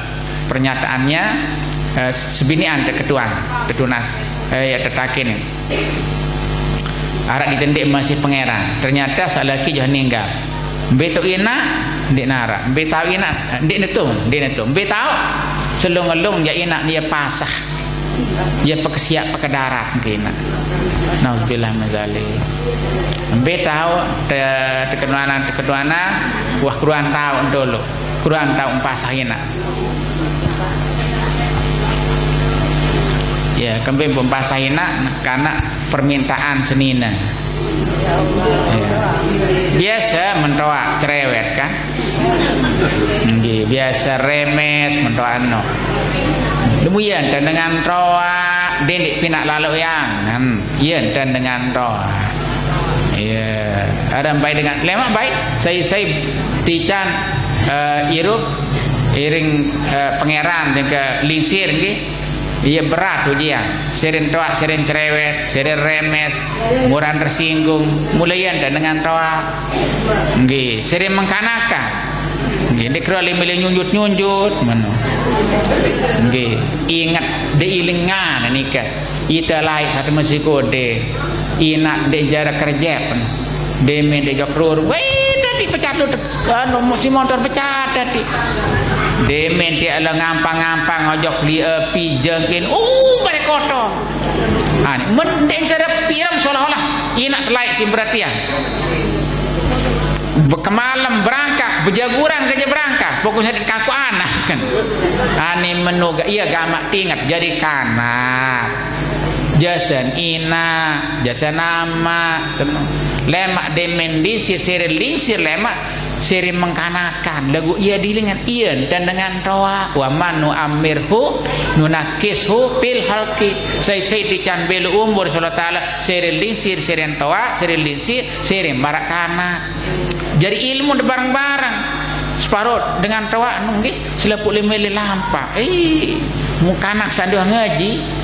pernyataannya, eh, sebinian teketuan, tetunas, eh, ya tetakenin. Araq ditendeq masih pangeran. Ternyata saq laki joh ninggal. Mbe tau inaq, ndeq naraq. Mbe tau inaq, ndeq netung, ndeq netung. Mbe tau, selung-elung jaq inaq nie pasah. Ie pekesiaq peke darat engke inaq. Nauzubillah min zalik. Mbe tau te-, tekenuanan, tekenuanan, wah keruan tau dulu. Keruan tau pasah inaq. Ya, kembe mbok pasah inaq, karena permintaan senine. Ya. Biasa mentoaq cerewet kan? Nggih, biasa remes mentoaq eno. Lumayan dengan toaq, dendeq pinaq lalo yangen. Iya, dan dengan toaq. Iya, ada baik dengan lemaq baik. Saya, saya tican, eh, irup iring, eh, pangeran dengan lingsir nggih. Iya berat ujian. Sering toaq, sering cerewet, sering remes, muran tersinggung. Mulaian dengan toaq. Nggih, sering mengkanakan. Nggih, ndeq kero milih nyunjut-nyunjut, meno. Nggih, inget, ndeq ilingan nike. Ite laeq satu mesi kode. Inaq ndeq jare kerjep. Demen ndeq jok rur. Weh, tadi pecat lu, anu, si motor pecat tadi. Demen tiaq le ngampang-ngampang ojok li api jengkin. Uh, bare kotor. Ane, men ndeq jare pirem seolah-olah inaq telaeq si beratian. Bekemalem berangkat, bejaguran kerja berangkat, pokoknya dikaku anak kan. Ani menoga, iya gamaq tinget jadi kanak. Jasen ina, jasen ama, teno. Lemaq demen lingsir, sere lingsir lemaq, sere mengkanakan. Lagu iya dilingan, iya dan dengan toa. Wa manu amirhu, nunakishu fil halki. Sai-sai dican belu umur, Allah Ta'ala, sere lingsir, sere toa, sere lingsir, sere maraq kanak. Jari ilmu bareng-bareng. Separo dengan toaq nunggih, selepuq lime le lampaq. Ih, mukanak sanduh ngaji.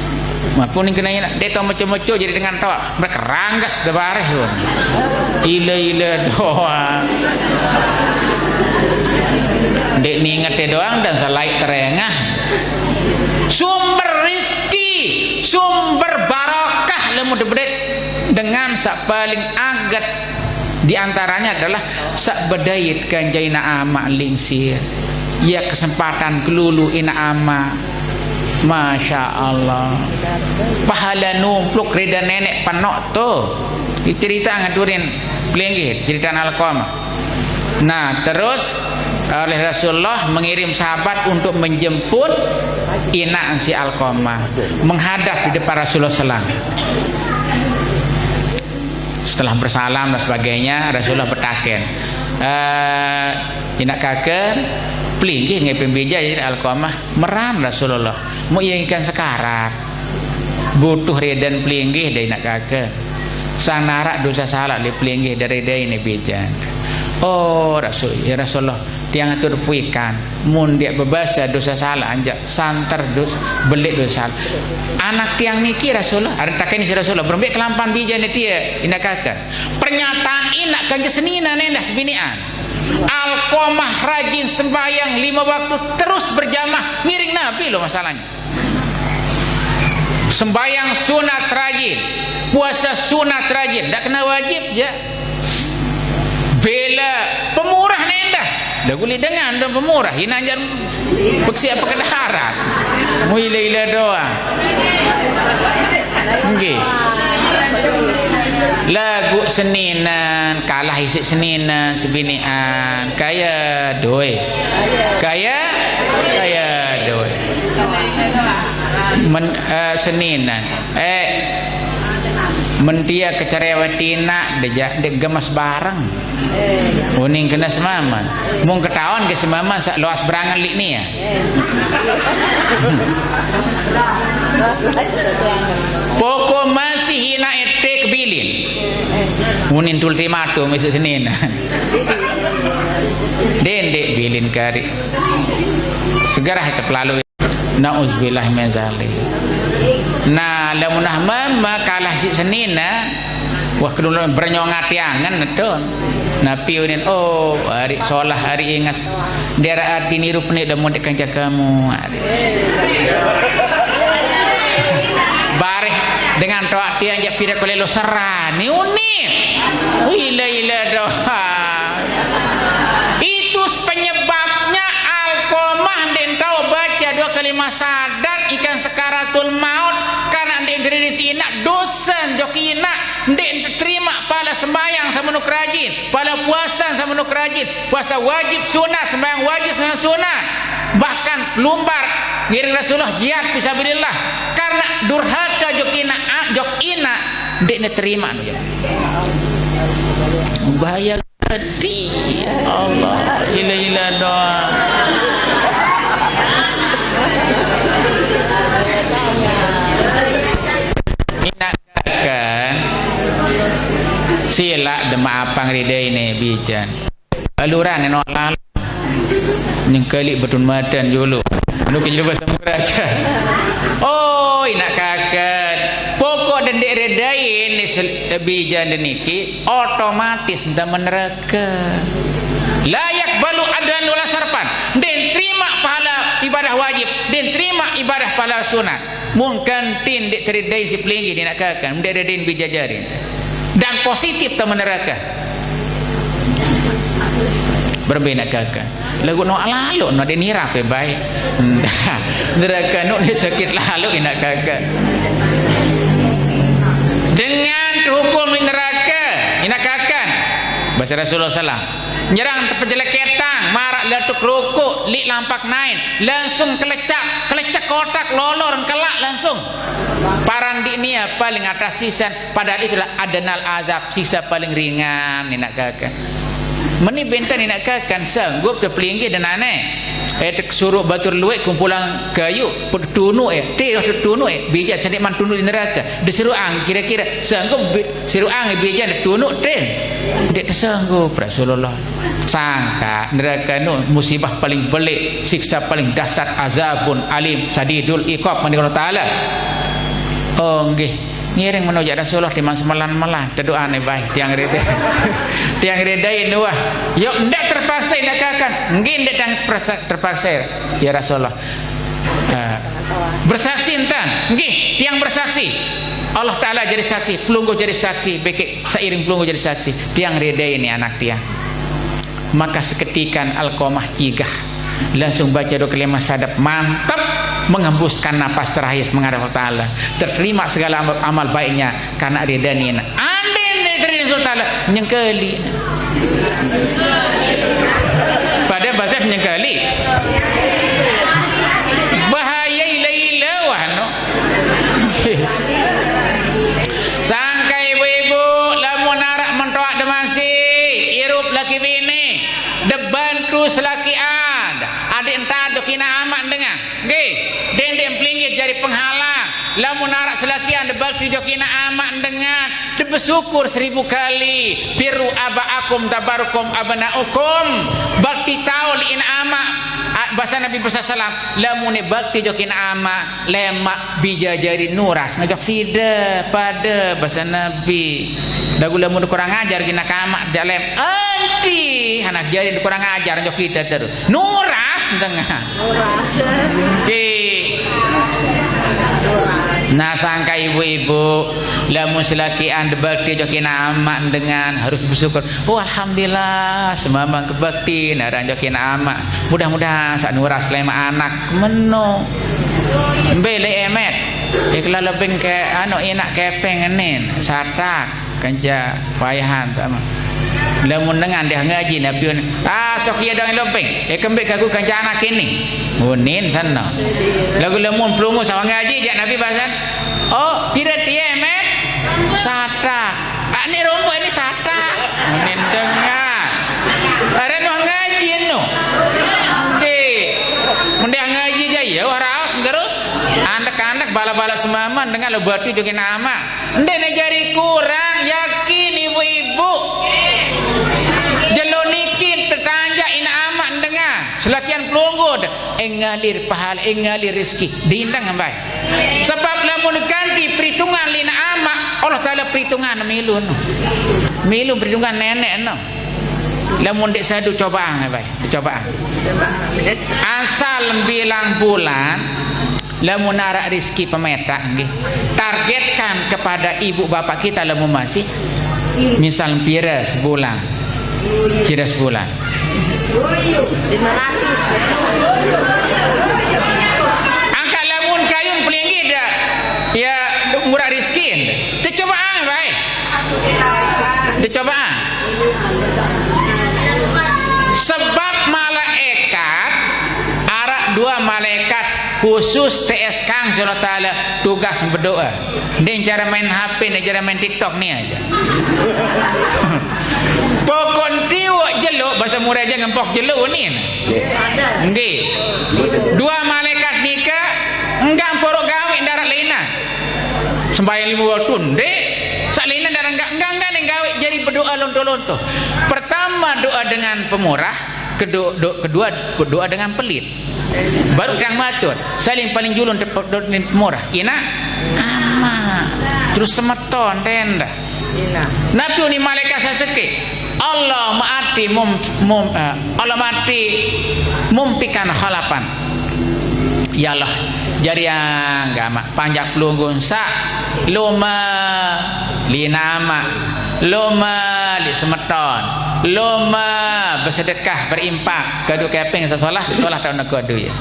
Mapun kena ina, de tau meco-meco jadi dengan toaq. Mereka rangges de bareh lu. Ile-ile doang. Ndeq ningete doang dan selaiq terengah. Sumber rizki, sumber barokah lemu debedit dengan saq paling aget. Di antaranya adalah saq bedait kance inaq amaq lingsir. Ie kesempatan kelulu inaq amaq. Masya Allah. Pahala numpluk reda neneq penoq to. Cerita ngadurin pelinggih, cerita Alqamah. Nah, terus oleh Rasulullah mengirim sahabat untuk menjemput inaq si Alqamah, menghadap di depan Rasulullah sallallahu alaihi wasallam. Setelah bersalam dan sebagainya, Rasulullah betaken, "Eh, inaq kake, pelinggih ngepen bija?" Jadi Alqamah meran Rasulullah. Mu ie ngikan sekarat. Butuh redan pelinggih deh inaq kake. Sang naraq dosa salaq leq pelinggih deh redain bijan. Oh, Rasul, ya Rasulullah, tiang atur puikan. Mun ndeq bebase dosa salaq anjaq santer dos-, beleq dosa salaq. Anak tiang niki Rasulullah, araq taken si Rasulullah, berembe kelampan bijane tie, inaq kake. Pernyataan inaq kance senine endah sebinian. Alqamah rajin sembahyang lima waktu terus berjamaah ngiring Nabi loh masalahnya. Sembahyang sunat rajin, puasa sunat rajin, ndak kena wajib je. Bela pemurah nendah. Dah kulit dengan dong pemurah, ina jar peksi apa kedaharan. Mu ila-ila doang. Nggih. Lagu seninan, kalah isiq seninan, sebinian, kaya doe. Kaya, kaya doe. Men-, eh, seninan. Eh, Mentia kecerewet ina, dejak dek gemes bareng. Uning kena semaman. Mung ketaon ke semaman sak luas berangan lik ni ya. Pokok masih ina etek bilin. Unin tul timatu misuk Senin. Dendek bilin kari. Segera kita pelalu. Nauzubillah min zalik. Nah, lamun ah mama kalah si senina, wah kedulun bernyong ati angen nedon. Napi unin, oh, hari solah, hari inges. Dera arti nirup ni lamun dek kanca kamu. Hari. Bareh dengan toak tiang jak pira kolelo serani unin. Ila-ila doa. Itu penyebabnya Alkomah ndeq tao baca dua kalimat syahadat ikan sekaratul maut, karena ndeq teridi si inak dosen jok inak, ndeq terima pala sembahyang semenuk rajin, pala puasa semenuk rajin, puasa wajib sunat, sembahyang wajib sembahyang sunat, bahkan lumbar ngiring Rasulullah jihad fisabilillah, karena durhaka jok inak, ah, jok inak ndeq terima. Bahaya. Sedih. Allah, ila-ila doa. Inak kakan, silaq demaq apang ridai ne bijan. Aluran eno lalo. Nyengkali betun madan julu. Anu ke julu bahasa Meraja. Oh, inak kakan. Pokok dendik redain bijan deniki otomatis enta meneraka. Layak balu adlan wala sarpan. Den terima pahala ibadah wajib, den terima ibadah pahala sunat. Mun kantin ndeq teredain si pelinggih, ndeq nakakan, ndeq redain bijajarin. Dan positif tame neraka. Berembe nakakan. Laguq no lalo no ndeq nirap e bae. Neraka no ndeq sakit lalo inaq kakan. Dengan tehukum di neraka, inaq kakan. Bahasa Rasulullah sallam. Nyerang tepejeleketang, maraq letuk rokok, liq lampak naen, langsung kelecak, kelecek kotak, lolor, kelak langsung. Paran diq nia paling atas sisan, padahal itulah adnal azab, sisa paling ringan, inaq kakan. Meni benten inaq kakan, sanggup tepelinggih denane. Eh, tek suruq batur lueq kumpulang kayu, petunuk eh, teh tetunuk eh, bijak senik man tunuk di neraka. Deseruq ang, kira-kira sanggup bi-, Siruq ange bijan tetunuk, tin. Ndeq tesanggup Rasulullah. Sangkaq neraka nu musibah paling beleq, siksa paling dahsyat, azabun alim, sadidul iqab, manik Allah Taala. Oh, nggih. Ngiring meno jaq Rasulullah timaq semelan-melan, tedoane bae, tiang reda. Tiang redain wah. Yok, ndeq terpaksa inaq kakan. Nggih, ndeq tiang terpaksa, terpaksa, ya Rasulullah. Eh, bersaksi entan. Nggih, tiang bersaksi. Allah Taala jadi saksi, pelungguh jadi saksi, bekek seiring pelungguh jadi saksi. Tiang redain ni anak tiang. Maka seketikan Alkomah cigah. Langsung baca doa kalimah syahadat, mantap, menghembuskan napas terakhir menghadap Allah Taala. Terterima segala amal, amal baiknya. Kanak reda nina. Andin diterima Rasul Taala, nyengkeli. Pada bahasa nyengkeli. Bahaya ila-ila wah no. Sangkai ibu-ibu, lamun araq mentoaq demasi, irup laki bini, debantu selakian, adeq entan jok inaq amaq dengan. Nggih, dendeq pelinggih jari penghalang. Lamun araq selakian debakti jok inaq amaq dengan, debesyukur seribu kali. Birru abaakum tabarukum abnaukum. Bakti tao leq inaq amaq. A-, base Nabi sallallahu alaihi wasallam, lamun bakti jok inaq amaq, lemaq bijajari nuras ngejok side pade, base Nabi. Laguq lamun kurang ajar inaq amaq, jaq lem. Anti, anak jari kurang ajar jok ite terus. Nuras dengan. Oke. Nah, sangka ibu-ibu, lamun selakian debakti jok inaq amaq dengan harus bersyukur. Oh, alhamdulillah, semamang kebakti naran jok inaq amaq. Mudah-mudahan saq nuras lemaq anak meno. Mbe leq emet. Ikhlas lebeng ke anu inaq kepeng enin, satak. Kance wayahan tama. Lamun dengan deh ngaji napi un. Ah, sok ie dong lopeng. Eh, kembe kaku kance anak ini. Unin sana. Laguq lamun pelungguh sama ngaji, jaq napi bahasan. Oh, pire tie, Met? Satak. Ane rombo ini satak. Mending dengar. Are noh ngaji noh. Nggih. Mending ngaji aja ya, wah raos terus. Andek-andek bala-bala semaman dengan lo batu jokin ama. Ndene jari kurang yakin ibu-ibu. Jelo niki tetanjak ina ama dengan. Selakian pelungguh. Engalir pahala, engalir rezeki. Dindang ambai. Sebab lamun ganti perhitungan lina ama, Allah Taala perhitungan milu no. Milu perhitungan nenek no. Lamun dek sadu cobaan, baik, cobaan. Asal bilang bulan, lamun arak rezeki pemetak, nggih. Targetkan kepada ibu bapak kita lamun masih, misal pira sebulan, pira sebulan. Lima ratus. Angkat lamun kayun pelinggih dah. Ya, murah rizkin. Tercobaan, baik. Tercobaan. Sebab malaikat, arak dua malaikat khusus T S K Allah Taala tugas berdoa. Ni cara main H P, ni cara main TikTok ni aja. Pokok tiwak jelo, bahasa murah aja ngempok jelo ni. Nggih. Dua malaikat nika enggak porok gawe darat lena. Sembahyang lima waktu ndek, sak lena darat enggak, enggak, enggak ning gawe jadi berdoa lonto-lonto. Pertama doa dengan pemurah, kedua, do, kedua doa dengan pelit. Baru yang matur, saling paling julun tep-, do, ni pemurah. Ina ama. Terus semeton tenda. Napi uni malaikat saseke? Allah maati mum, mum, eh, Allah maati mumpikan halapan. Ya Allah, jari anggama panjak pelunggun sa loma lina ama, loma li semeton, loma bersedekah, berimpak, kadu keping sesolah, solah tahun aku adu ya.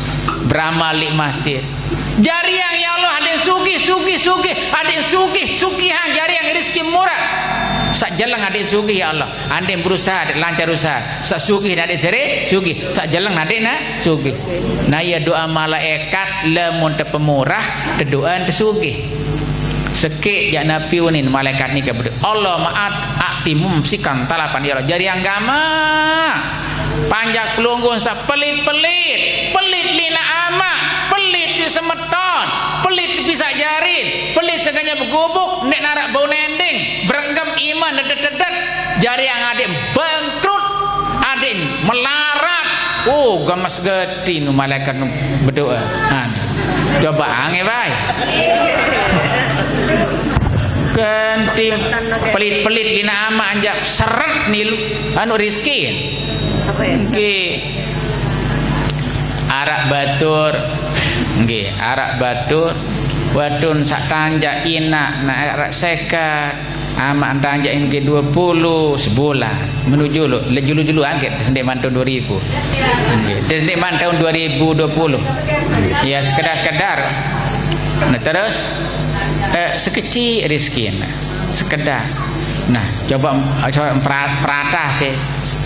Beramal li masjid. Jariang ya Allah, adin sugih, sugih, sugih, adin sugih, sugihan jariang rezeki murah. Sak jeleng adin sugih ya Allah, adin berusaha, adin lancar usaha. Sak sugih adin sere, sugih. Sak jeleng adin na, sugih. Nah ya doa malaikat lamun tepemurah, tedoa tesugih. Sekik jak napi unin malaikat ni kebedu. Allah maat akti mumsikan talapan ya Allah. Jariang gama. Panjak pelunggun sak pelit-pelit, pelit lina ama, pelit di semeton, pelit di pisak jarin, pelit seganya begubuk, nek narak bau nending, berenggem iman dedet-dedet, jariang adik bangkrut, adik melarat. Oh, gamas geti nu malaikat nu berdoa. Nah, coba ange bae. Ganti pelit-pelit lina ama anjak seret nilu anu rizki. Apa ya? Nggih. Arak batur. Nggih, arak batur. Wadun sak tanjak ina, nah arak seket. Ama tanjak nggih dua puluh sebulan. Menuju lo, le julu-julu angkat, sendik mantun dua ribu. Nggih, sendik mantun dua ribu dua puluh. Ya, sekedar-kedar. Nah, terus, eh, sekecil rezeki, nah. Sekedar. Nah, coba, coba perat-, peratah sih,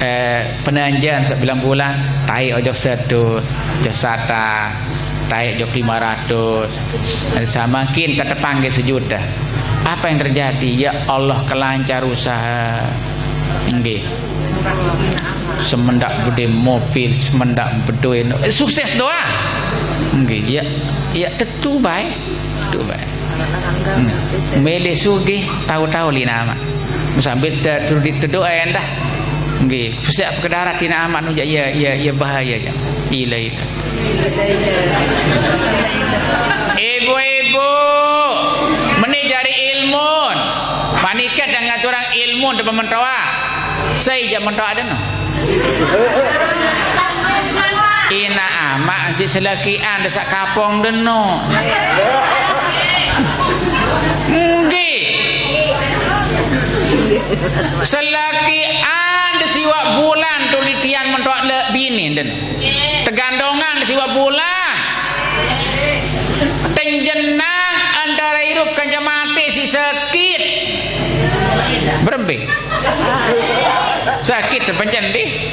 eh, penanjan sebulan-bulan, tai ojo sedut, ojo sata, tai ojo lima ratus, sama kin tetepang ke sejuta. Apa yang terjadi? Ya Allah, kelancar usaha. Nggih. Semendak bede mobil, semendak bedoin. Eh, sukses doang. Nggih, ya. Ya, tetu bae. Tetu bae. Hmm. Mele sugih, tahu-tahu lina ama. Sambil te-, te-, tedoa endah. Nggih, siap ke darat lina ama nu ya, ya, ya bahaya ya. Ila, ila. Ibu-ibu, meni jari ilmun. Panikat dan ngaturang ilmun depan mentoa. Saya jak mentoa ada no. Ina ama si selakian desak kapong deno. Nggih. Selakian desiwak bulan tu litian mentoa le bini den. Tegandongan desiwak bulan. Tenjenang antara hirup kanca mati si sakit. Berembe. Sakit terpencen di.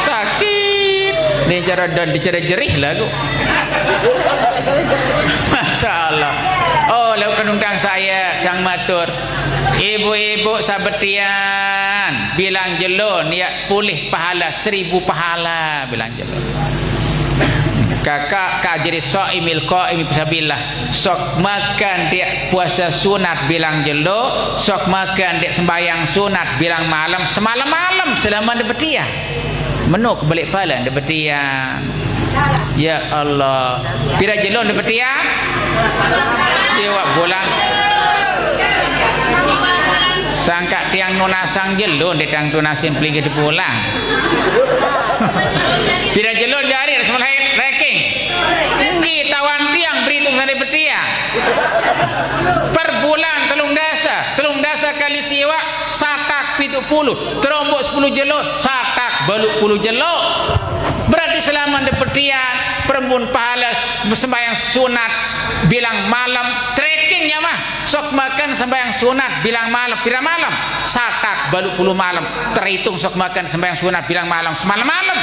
Sakit. Ni cara dan dicara jerih lagu. Masalah. Oh, Lalu kenundang saya dang matur, ibu-ibu sabetian, bilang jelo niat pulih pahala seribu pahala, bilang jelo. Kakak kajri sok imil ko imi pisabilah. Sok makan diak puasa sunat bilang jelo, sok makan diak sembahyang sunat bilang malam, semalam-malam selama debetian. Meno kebelik pala debetian. Ya Allah. Pira jelo debetian? Siwak bulan. Sangkak tiang nunasang jelo, diak tiang tunasin pelinggih di bulan. Pira jelo jari, semulai ranking. Enggi tawan tiang beritung sane debetian. Per bulan telung dasa, telung dasa kali siwak, satak pitu puluh, terombok sepuluh jelo, satak balu puluh jelo. Berarti selama debetian, perembun pahala s-, sembahyang sunat, bilang malam, tracking ya mah. Sok makan sembahyang sunat, bilang malam, pira malam? Satak balu puluh malam. Terhitung sok makan sembahyang sunat, bilang malam, semalam malam.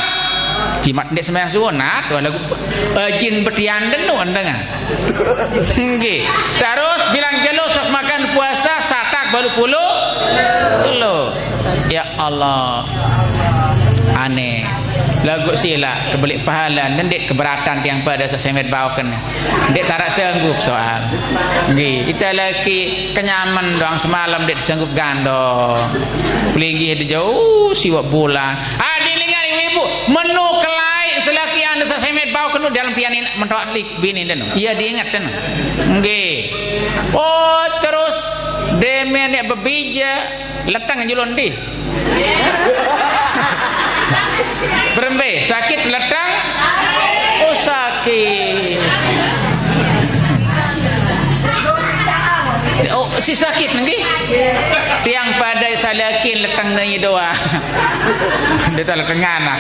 Jimat ndeq sembahyang sunat, wah lagu, eh, jin betian denu endengan. Nggih. Terus bilang jelo sok makan puasa satak balu puluh jelo. Ya Allah. Aneh. Lagu sila kebelik pahala, ndeq keberatan tiang pada sesemet baoken. Ndeq tarak sanggup soal. Nggih, ite laki kenyamen doang semalam ndeq sanggup gandong. Pelinggih de jauh siwak bulan. Ah, dilingan ibu-ibu, menu kelai selaki ane sesemet baoken dalam pian ineq mentoq lik bini den. Iya diinget den. Nggih. Oh, terus demen nek bebije, leteng julun di. Berembe, sakit leteng? Oh, sakit. Oh, si sakit nggih. Tiang pada salakin leteng nai doa. Dia tak leteng anak.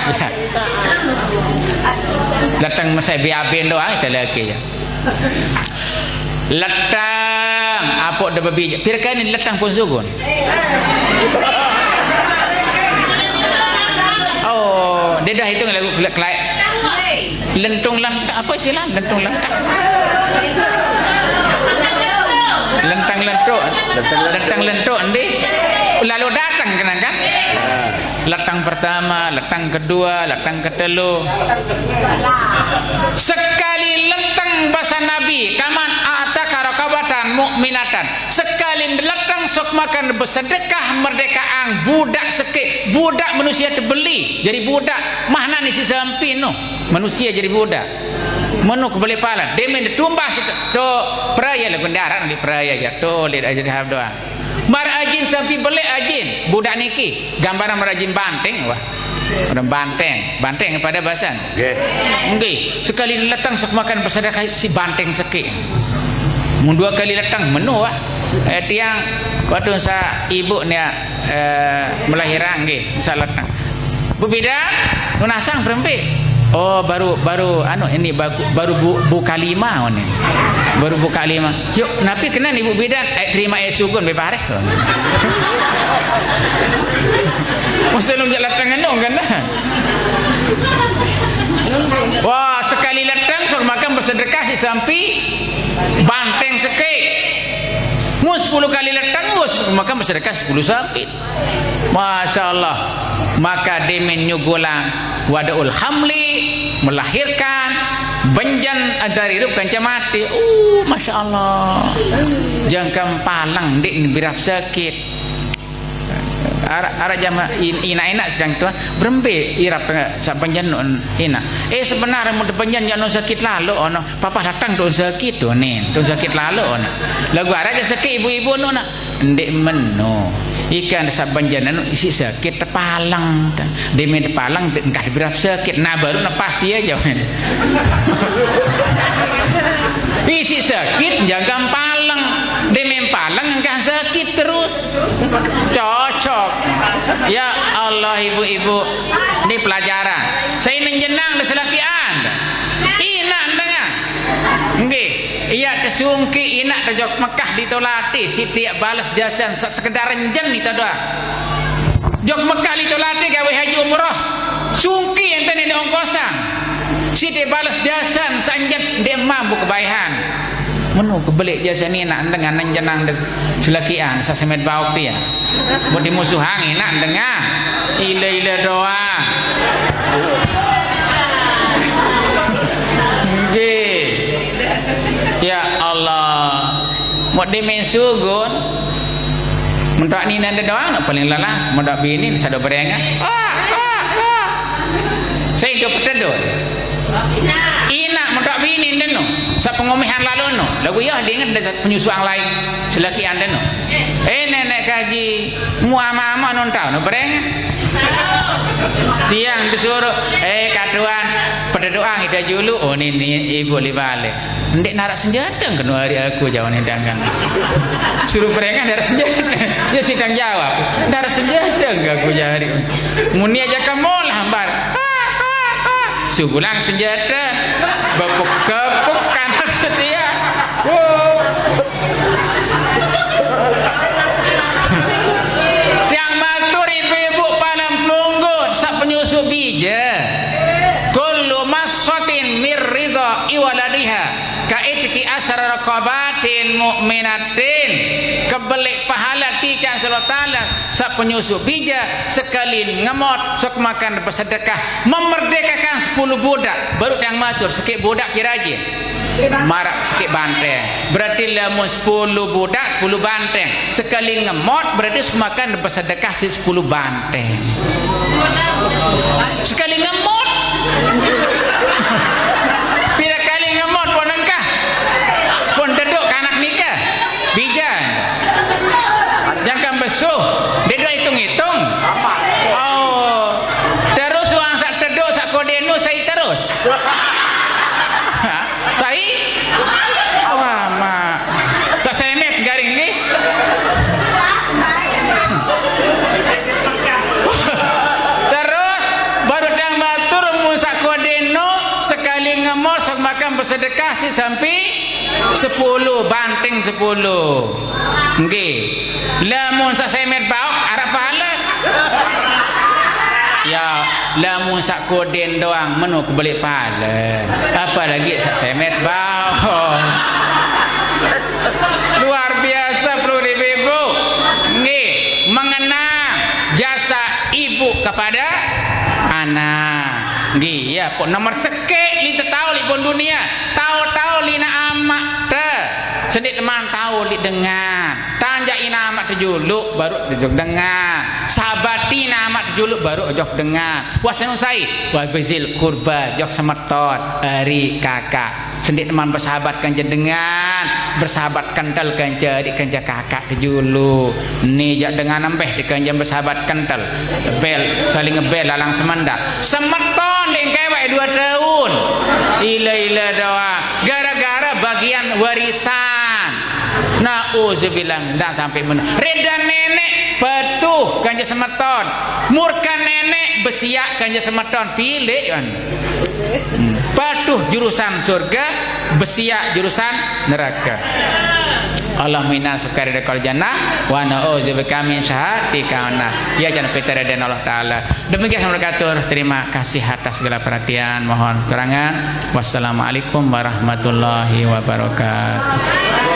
Leteng mesai biabin doa, kita lagi ya. Letang, apok de bebijak. Pire kali letang pun sugun? Oh, dia dah hitung lagu kelai. Lentung lentang, apa istilah? Lentung lentang. Lentang lentuk. Lentang lentuk, endi? Lalu datang kena kan? Letang pertama, letang kedua, letang ketelu. Sekali letang basa Nabi, kaman a'taka raqabatan mu'minatan. Sekali letang sok makan besedekah merdekaang budak sekeq, budak manusia tebeli, jadi budak. Mahnani si sampi no, manusia jadi budak. Meno kebeli palan, demen de tumbas to peraya lagu darat di peraya ja, to lid aja dihab doang. Mar ajin sampi belek ajin, budak niki, gambaran mar ajin banteng, wah. Orang banteng, banteng pada basan. Nggih. Nggih, sekali letang sok makan besedekah si banteng sekeq. Mun dua kali letang, meno, wah. Eh, tiang, waktu sa ibu nia, eh, melahirang, nggih, sa letang. Bu Bidan, nunasang berembe? Oh, baru, baru, anu, ini bagu-, baru bu-, buka lima, ini. Baru buka lima. Yuk, napi kenen Ibu Bidan? Eh, terima eh sugun, bebareh. Mesti lum jak letang anu, kan? Wah, sekali letang, suruh makan bersedekah si sampi, banteng sekeq. Mun sepuluh kali letang, wah, suruh makan bersedekah sepuluh sampi. Masya Allah. Maka demen nyugulang wadaul hamli, melahirkan, benjen antara hidup kanca mati. Uh, Masya Allah. Jangkang palang ndeq birap sakit. Araq, araq jama in-, inaq-inaq sedang tuan, berembe irap tengah saq benjen inaq. Eh, sebenar mun tebenjen jaq non sakit lalo ono. Papah dateng don sakit tu nin, don sakit lalo ono. Lagu araq jaq sakit ibu-ibu no nak. Ndeq meno. Ikan saban janan isi sakit tepaleng. Demi tepaleng engkah berap sakit. Nah, baru nah pasti aja. Isi sakit jangan paleng. Demi paleng engkah sakit terus. Cocok. Ya Allah, ibu-ibu. Ini pelajaran. Saya neng jenang di selakian. Inaq dengan. Nggih. Iya tesungki inaq tejok Mekah ditolati, sitiq bales jasan saq sekedar enjen ite doang. Jok Mekah ditolati gawe haji umroh, sungki enten neneq ongkosan. Sitiq bales jasan saq enjen ndeq mampu kebaehan. Menu kebelik jasa ni nak dengan nang jenang de selakian sasemet baok dia. Mun dimusuhang enak dengah. Ila-ila doang. Nggih. Ya Allah. Mau dimin sugun. Mentok ni nanda doang nak paling lalas. Mentok bini sado berengah. Wah, wah, wah. Sehingga petedul. Inak mentok bini denu. Sa pengomehan lalu nu. Lagu ya diingat ada satu penyusuan lain. Selakian denu. Eh, nenek kaji. Mu ama-ama nun tau nu berengah. Tiang disuruh, "Eh, katuan, pada doang ida julu." Oh, ni, ni ibu li balik. "Ndek narak senjata kena hari aku," jawab ni dangkan. Suruh berengah narak senjata. Dia sidang jawab. "Narak senjata ke aku jari?" Muni aja kamu lah, hambar. Sugulang senjata. Bepuk-kepuk kanak setia. Wow. Tiang matur ibu-ibu palang pelunggut, sak penyusu bija. Kullu massatin mir ridha iwaladiha. Ka itiki asra raqabatin mu'minatin. Kebelik pahala tican selotala. Sak penyusu bija, sekali ngemot, sok makan bersedekah. Memerdekakan sepuluh budak. Baru tiang matur, sekik budak kira aja. Marak sikit banteng. Berarti lamun sepuluh budak, sepuluh banteng. Sekali ngemot, berarti semakan bersedekah si sepuluh banteng. Sekali ngemot. Pira kali ngemot pun engkah. Pun teduk kanak nikah. Bijan. Jangan besuh. Dia dah hitung-hitung. Oh. Terus uang sak teduk, sak kodenu, saya terus. Sai? Wah, mak. Sasemet garing nggih. Terus baru dang matur mun sak kodeno sekali ngemos makan bersedekah si sampai sepuluh, banting sepuluh. Nggih. Lamun sasemet baok arep pahala. Ya, lamun sak koden doang menu kebelik pahala. Apalagi sak semet baok. Luar biasa perlu ibu-ibu. Nggih, mengenang jasa ibu kepada anak. Nggih, ya, pok nomor sekek li tetau li pun dunia. Tau-tau li na amak te. Sedek teman tau li dengan. Tanjak ina amak tejuluk baru tejuluk dengan. Sabati ina amak tejuluk baru ojok dengan. Wah senusai. Wah bizil kurba jok semeton. Ari kakak. Sendik teman bersahabat kan dengan. Bersahabat kental kan jadi kan kakak tejuluk. Ni jak dengan nembeh di kan bersahabat kental. Bel, saling ngebel lalang semendak. Semeton dengkewek dua tahun. Ila-ila doang. Gara-gara bagian warisan. Nauzubillah, ndak sampai men. Reda nenek patuh kanja semeton. Murka nenek besiak kanja semeton. Pilih kan. Hmm. Patuh jurusan surga, besiak jurusan neraka. Allahumma inna nas'aluka ridhakal jannah wa na'udzubika min sakhatika wan nar. Ya jannah fitri dan Allah Ta'ala. Demikian saya berkatur. Terima kasih atas segala perhatian. Mohon kurangan. Wassalamualaikum warahmatullahi wabarakatuh.